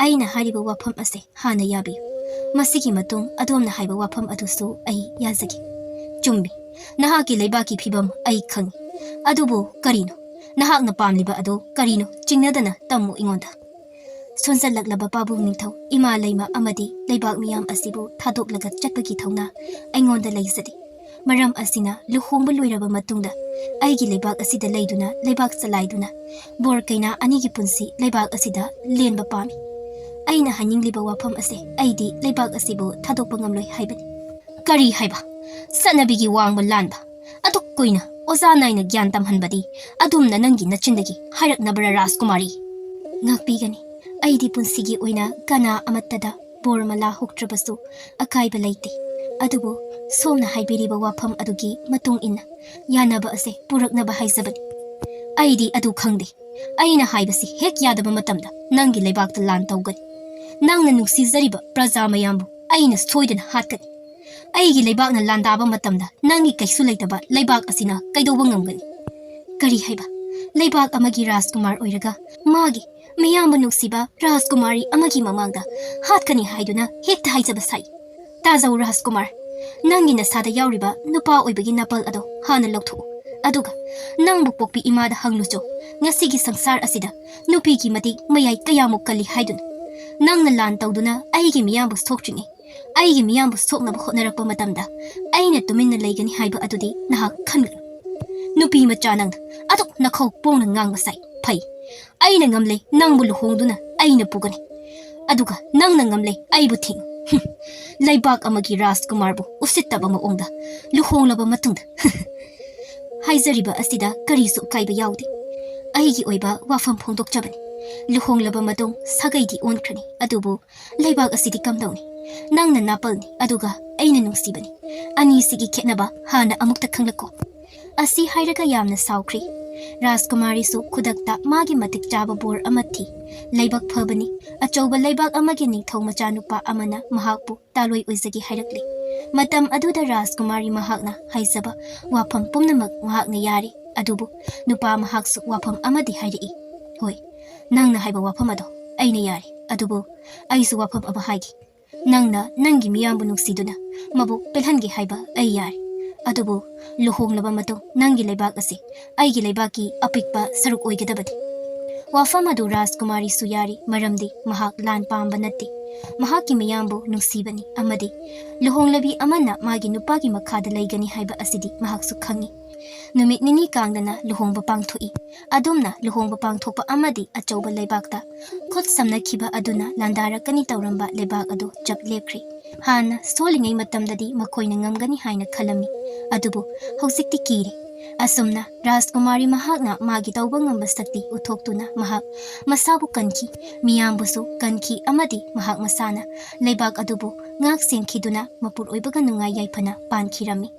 ꯑꯩꯅ ꯍꯥꯏꯔꯤꯕ ꯋꯥꯐꯝ ꯑꯁꯦ ꯍꯥꯟꯅ ꯌꯥꯕꯤꯌꯨ꯫ ꯃꯁꯤꯒꯤ ꯃꯇꯨꯡ ꯑꯗꯣꯝꯅ ꯍꯥꯏꯕ ꯋꯥꯐꯝ ꯑꯗꯨꯁꯨ ꯑꯩ ꯌꯥꯖꯒꯦ꯫" "ꯆꯨꯝꯃꯤ, ꯅꯍꯥꯛꯀꯤ ꯂꯩꯕꯥꯛꯀꯤ ꯐꯤꯕꯝ ꯑꯩ ꯈꯪꯏ꯫ ꯑꯗꯨꯕꯨ ꯀꯔꯤꯅꯣ? ꯅꯍꯥꯛꯅ ꯄꯥꯝꯂꯤꯕ ꯑꯗꯨ ꯀꯔꯤꯅꯣ? ꯆꯤꯡꯅꯗꯅ ꯇꯝꯃꯨ ꯑꯩꯉꯣꯟꯗ꯫" ꯁꯣꯟꯖꯜꯂꯛꯂꯕ ꯄꯥꯕꯨꯡ ꯅꯤꯡꯊꯧ ꯏꯃꯥ ꯂꯩꯃ ꯑꯃꯗꯤ ꯂꯩꯕꯥꯛ ꯃꯤꯌꯥꯝ ꯑꯁꯤꯕꯨ ꯊꯥꯗꯣꯛꯂꯒ ꯆꯠꯄꯒꯤ ꯊꯧꯅꯥ ꯑꯩꯉꯣꯟꯗ ꯂꯩꯖꯗꯦ꯫ ꯃꯔꯝ ꯑꯁꯤꯅ ꯂꯨꯍꯣꯡꯕ ꯂꯣꯏꯔꯕ ꯃꯇꯨꯡꯗ ꯑꯩꯒꯤ ꯂꯩꯕꯥꯛ ꯑꯁꯤꯗ ꯂꯩꯗꯨꯅ ꯂꯩꯕꯥꯛ ꯆꯂꯥꯏꯗꯨꯅ ꯕꯣꯔ ꯀꯩꯅꯥ ꯑꯅꯤꯒꯤ ꯄꯨꯟꯁꯤ ꯂꯩꯕꯥꯛ ꯑꯁꯤꯗ ꯂꯦꯟꯕ ꯄꯥꯝꯃꯤ꯫ ꯑꯩꯅ ꯍꯥꯏꯅꯤꯡꯂꯤꯕ ꯋꯥꯐꯝ ꯑꯁꯦ ꯑꯩꯗꯤ ꯂꯩꯕꯥꯛ ꯑꯁꯤꯕꯨ ꯊꯥꯗꯣꯛꯄ ꯉꯝꯂꯣꯏ ꯍꯥꯏꯕꯅꯤ꯫ ꯀꯔꯤ ꯍꯥꯏꯕ? ꯆꯠꯅꯕꯤꯒꯤ ꯋꯥꯡꯃ ꯂꯥꯟꯕ? ꯑꯗꯨꯛ ꯀꯨꯏꯅ ꯑꯣꯖꯥ ꯅꯥꯏꯅ ꯒ꯭ꯌꯥꯟ ꯇꯝꯍꯟꯕꯗꯤ ꯑꯗꯨꯝꯅ ꯅꯪꯒꯤ ꯅꯆꯤꯟꯗꯒꯤ ꯍꯥꯏꯔꯛꯅꯕ꯭ꯔꯥ ꯔꯥꯖꯀꯨꯃꯥꯔꯤ? ꯉꯥꯛꯄꯤꯒꯅꯤ꯫ ꯑꯩꯗꯤ ꯄꯨꯟꯁꯤꯒꯤ ꯑꯣꯏꯅ ꯀꯅꯥ ꯑꯃꯠꯇꯗ ꯕꯣꯔꯃꯂꯥ ꯍꯨꯛꯇ꯭ꯔꯕꯁꯨ ꯑꯀꯥꯏꯕ ꯂꯩꯇꯦ꯫ ꯑꯗꯨꯕꯨ ꯁꯣꯝꯅ ꯍꯥꯏꯕꯤꯔꯤꯕ ꯋꯥꯐꯝ ꯑꯗꯨꯒꯤ ꯃꯇꯨꯡ ꯏꯟꯅ ꯌꯥꯅꯕ ꯑꯁꯦ ꯄꯨꯔꯛꯅꯕ ꯍꯥꯏꯖꯕꯅꯤ꯫ ꯑꯩꯗꯤ ꯑꯗꯨ ꯈꯪꯗꯦ꯫ ꯑꯩꯅ ꯍꯥꯏꯕꯁꯤ ꯍꯦꯛ ꯌꯥꯗꯕ ꯃꯇꯝꯗ ꯅꯪꯒꯤ ꯂꯩꯕꯥꯛꯇ ꯂꯥꯟ ꯇꯧꯒꯅꯤ꯫ ꯅꯪꯅ ꯅꯨꯡꯁꯤꯖꯔꯤꯕ ꯄ꯭ꯔꯖꯥ ꯃꯌꯥꯝꯕꯨ ꯑꯩꯅ ꯁꯣꯏꯗꯅ ꯍꯥꯠꯀꯅꯤ꯫ ꯑꯩꯒꯤ ꯂꯩꯕꯥꯛꯅ ꯂꯥꯟꯗꯥꯕ ꯃꯇꯝꯗ ꯅꯪꯒꯤ ꯀꯩꯁꯨ ꯂꯩꯇꯕ ꯂꯩꯕꯥꯛ ꯑꯁꯤꯅ ꯀꯩꯗꯧꯕ ꯉꯝꯒꯅꯤ? ꯀꯔꯤ ꯍꯥꯏꯕ? ꯂꯩꯕꯥꯛ ꯑꯃꯒꯤ ꯔꯥꯖꯀꯨꯃꯥꯔ ꯑꯣꯏꯔꯒ ꯃꯥꯒꯤ ꯃꯤꯌꯥꯝꯕ ꯅꯨꯡꯁꯤꯕ ꯔꯥꯖꯀꯨꯃꯥꯔꯤ ꯑꯃꯒꯤ ꯃꯃꯥꯡꯗ ꯍꯥꯠꯀꯅꯤ ꯍꯥꯏꯗꯨꯅ ꯍꯦꯛꯇ ꯍꯥꯏꯖꯕ ꯁꯥꯏ꯫ ꯇꯥꯖꯧ ꯔꯥꯖꯀꯨꯃꯥꯔ, ꯅꯪꯒꯤ ꯅꯁꯥꯗ ꯌꯥꯎꯔꯤꯕ ꯅꯨꯄꯥ ꯑꯣꯏꯕꯒꯤ ꯅꯥꯄꯜ ꯑꯗꯣ ꯍꯥꯟꯅ ꯂꯧꯊꯣꯛꯎ꯫ ꯑꯗꯨꯒ ꯅꯪꯕꯨ ꯄꯣꯛꯄꯤ ꯏꯃꯥꯗ ꯍꯪꯂꯨꯆꯣ, ꯉꯁꯤꯒꯤ ꯁꯪꯁꯥꯔ ꯑꯁꯤꯗ ꯅꯨꯄꯤꯒꯤ ꯃꯇꯤꯛ ꯃꯌꯥꯏ ꯀꯌꯥꯃꯨꯛ ꯀꯜꯂꯤ ꯍꯥꯏꯗꯨꯅ꯫ ꯅꯪꯅ ꯂꯥꯟ ꯇꯧꯗꯨꯅ ꯑꯩꯒꯤ ꯃꯤꯌꯥꯝꯕꯨ ꯁꯣꯛꯇ꯭ꯔꯤꯉꯩ, ꯑꯩꯒꯤ ꯃꯤꯌꯥꯝꯕꯨ ꯁꯣꯛꯅꯕ ꯍꯣꯠꯅꯔꯛꯄ ꯃꯇꯝꯗ ꯑꯩꯅ ꯇꯨꯃꯤꯟꯅ ꯂꯩꯒꯅꯤ ꯍꯥꯏꯕ ꯑꯗꯨꯗꯤ ꯅꯍꯥꯛ ꯈꯟꯒꯅꯨ꯫ ꯅꯨꯄꯤ ꯃꯆꯥ ꯅꯪꯅ ꯑꯗꯨꯛ ꯅꯈꯧ ꯄꯣꯡꯅ ꯉꯥꯡꯕ ꯁꯥꯏ꯫ ꯐꯩ, ꯑꯩꯅ ꯉꯝꯂꯦ, ꯅꯪꯕꯨ ꯂꯨꯍꯣꯡꯗꯨꯅ ꯑꯩꯅ ꯄꯨꯒꯅꯤ꯫ ꯑꯗꯨꯒ ꯅꯪꯅ ꯉꯝꯂꯦ, ꯑꯩꯕꯨ ꯊꯤꯡꯉꯨ꯫ ꯍꯨꯝ, ꯂꯩꯕꯥꯛ ꯑꯃꯒꯤ ꯔꯥꯖꯀꯨꯃꯥꯔꯕꯨ ꯎꯁꯤꯠꯇꯕ ꯃꯑꯣꯡꯗ ꯂꯨꯍꯣꯡꯂꯕ ꯃꯇꯨꯡꯗ꯫ ꯍꯥꯏꯖꯔꯤꯕ ꯑꯁꯤꯗ ꯀꯔꯤꯁꯨ ꯑꯀꯥꯏꯕ ꯌꯥꯎꯗꯦ꯫ ꯑꯩꯒꯤ ꯑꯣꯏꯕ ꯋꯥꯐꯝ ꯐꯣꯡꯗꯣꯛꯆꯕꯅꯤ꯫ ꯂꯨꯍꯣꯡꯂꯕ ꯃꯇꯨꯡ ꯁꯥꯒꯩꯗꯤ ꯑꯣꯟꯈ꯭ꯔꯅꯤ, ꯑꯗꯨꯕꯨ ꯂꯩꯕꯥꯛ ꯑꯁꯤꯗꯤ ꯀꯝꯗꯧꯅꯤ? ꯅꯪꯅ ꯅꯥꯄꯜꯅꯤ, ꯑꯗꯨꯒ ꯑꯩꯅ ꯅꯨꯡꯁꯤꯕꯅꯤ꯫ ꯑꯅꯤꯁꯤꯒꯤ ꯈꯦꯠꯅꯕ ꯍꯥꯟꯅ ꯑꯃꯨꯛꯇ ꯈꯪꯂꯛꯀꯣ꯫ ꯑꯁꯤ ꯍꯥꯏꯔꯒ ꯌꯥꯝꯅ ꯁꯥꯎꯈ꯭ꯔꯦ꯫ ꯔꯥꯖꯀꯨꯃꯥꯔꯤꯁꯨ ꯈꯨꯗꯛꯇ ꯃꯥꯒꯤ ꯃꯇꯤꯛ ꯆꯥꯕ ꯕꯣꯔ ꯑꯃ ꯊꯤ꯫ ꯂꯥꯏꯕꯛ ꯐꯕꯅꯤ, ꯑꯆꯧꯕ ꯂꯩꯕꯥꯛ ꯑꯃꯒꯤ ꯅꯤꯡꯊꯧ ꯃꯆꯥꯅꯨꯄꯥ ꯑꯃꯅ ꯃꯍꯥꯛꯄꯨ ꯇꯥꯂꯣꯏ ꯑꯣꯏꯖꯒꯦ ꯍꯥꯏꯔꯛꯂꯤ꯫ ꯃꯇꯝ ꯑꯗꯨꯗ ꯔꯥꯖꯀꯨꯃꯥꯔꯤ ꯃꯍꯥꯛꯅ ꯍꯥꯏꯖꯕ ꯋꯥꯐꯝ ꯄꯨꯝꯅꯃꯛ ꯃꯍꯥꯛꯅ ꯌꯥꯔꯦ꯫ ꯑꯗꯨꯕꯨ ꯅꯨꯄꯥ ꯃꯍꯥꯛꯁꯨ ꯋꯥꯐꯝ ꯑꯃꯗꯤ ꯍꯥꯏꯔꯛꯏ꯫ ꯍꯣꯏ, ꯅꯪꯅ ꯍꯥꯏꯕ ꯋꯥꯐꯝ ꯑꯗꯣ ꯑꯩꯅ ꯌꯥꯔꯦ꯫ ꯑꯗꯨꯕꯨ ꯑꯩꯁꯨ ꯋꯥꯐꯝ ꯑꯃ ꯍꯥꯏꯒꯦ꯫ ꯅꯪꯅ ꯅꯪꯒꯤ ꯃꯤꯌꯥꯝꯕꯨ ꯅꯨꯡꯁꯤꯗꯨꯅ ꯃꯕꯨꯛ ꯄꯦꯜꯍꯟꯒꯦ ꯍꯥꯏꯕ ꯑꯩ ꯌꯥꯔꯦ꯫ ꯑꯗꯨꯕꯨ ꯂꯨꯍꯣꯡꯂꯕ ꯃꯇꯨꯡ ꯅꯪꯒꯤ ꯂꯩꯕꯥꯛ ꯑꯁꯤ ꯑꯩꯒꯤ ꯂꯩꯕꯥꯛꯀꯤ ꯑꯄꯤꯛꯄ ꯁꯔꯨꯛ ꯑꯣꯏꯒꯗꯕꯅꯤ꯫ ꯋꯥꯐꯝ ꯑꯗꯨ ꯔꯥꯖꯀꯨꯃꯥꯔꯤꯁꯨ ꯌꯥꯔꯤ, ꯃꯔꯝꯗꯤ ꯃꯍꯥꯛ ꯂꯥꯟ ꯄꯥꯝꯕ ꯅꯠꯇꯦ꯫ ꯃꯍꯥꯛꯀꯤ ꯃꯤꯌꯥꯝꯕꯨ ꯅꯨꯡꯁꯤꯕꯅꯤ ꯑꯃꯗꯤ ꯂꯨꯍꯣꯡꯂꯕꯤ ꯑꯃꯅ ꯃꯥꯒꯤ ꯅꯨꯄꯥꯒꯤ ꯃꯈꯥꯗ ꯂꯩꯒꯅꯤ ꯍꯥꯏꯕ ꯑꯁꯤꯗꯤ ꯃꯍꯥꯛꯁꯨ ꯈꯪꯏ꯫ ꯅꯨꯃꯤꯠ ꯅꯤꯅꯤ ꯀꯥꯡꯗꯅ ꯂꯨꯍꯣꯡꯕ ꯄꯥꯡꯊꯣꯛꯏ꯫ ꯑꯗꯨꯝꯅ ꯂꯨꯍꯣꯡꯕ ꯄꯥꯡꯊꯣꯛꯄ ꯑꯃꯗꯤ ꯑꯆꯧꯕ ꯂꯩꯕꯥꯛꯇ ꯈꯨꯠ ꯁꯝꯅꯈꯤꯕ ꯑꯗꯨꯅ ꯂꯥꯟꯗꯥꯔꯛꯀꯅꯤ ꯇꯧꯔꯝꯕ ꯂꯩꯕꯥꯛ ꯑꯗꯨ ꯆꯞ ꯂꯦꯞꯈ꯭ꯔꯦ꯫ ꯍꯥꯟꯅ ꯁꯣꯜꯂꯤꯉꯩ ꯃꯇꯝꯗꯗꯤ ꯃꯈꯣꯏꯅ ꯉꯝꯒꯅꯤ ꯍꯥꯏꯅ ꯈꯜꯂꯝꯃꯤ, ꯑꯗꯨꯕꯨ ꯍꯧꯖꯤꯛꯇꯤ ꯀꯤꯔꯦ꯫ ꯑꯁꯨꯝꯅ ꯔꯥꯖꯀꯨꯃꯥꯔꯤ ꯃꯍꯥꯛꯅ ꯃꯥꯒꯤ ꯇꯧꯕ ꯉꯝꯕ ꯁꯛꯇꯤ ꯎꯠꯊꯣꯛꯇꯨꯅ ꯃꯍꯥꯛ ꯃꯁꯥꯕꯨ ꯀꯟꯈꯤ, ꯃꯤꯌꯥꯝꯕꯨꯁꯨ ꯀꯟꯈꯤ ꯑꯃꯗꯤ ꯃꯍꯥꯛ ꯃꯁꯥꯅ ꯂꯩꯕꯥꯛ ꯑꯗꯨꯕꯨ ꯉꯥꯛ ꯁꯦꯟꯈꯤꯗꯨꯅ ꯃꯄꯨꯔꯣꯏꯕꯒ ꯅꯨꯡꯉꯥꯏ ꯌꯥꯏꯐꯅ ꯄꯥꯟꯈꯤꯔꯝꯃꯤ꯫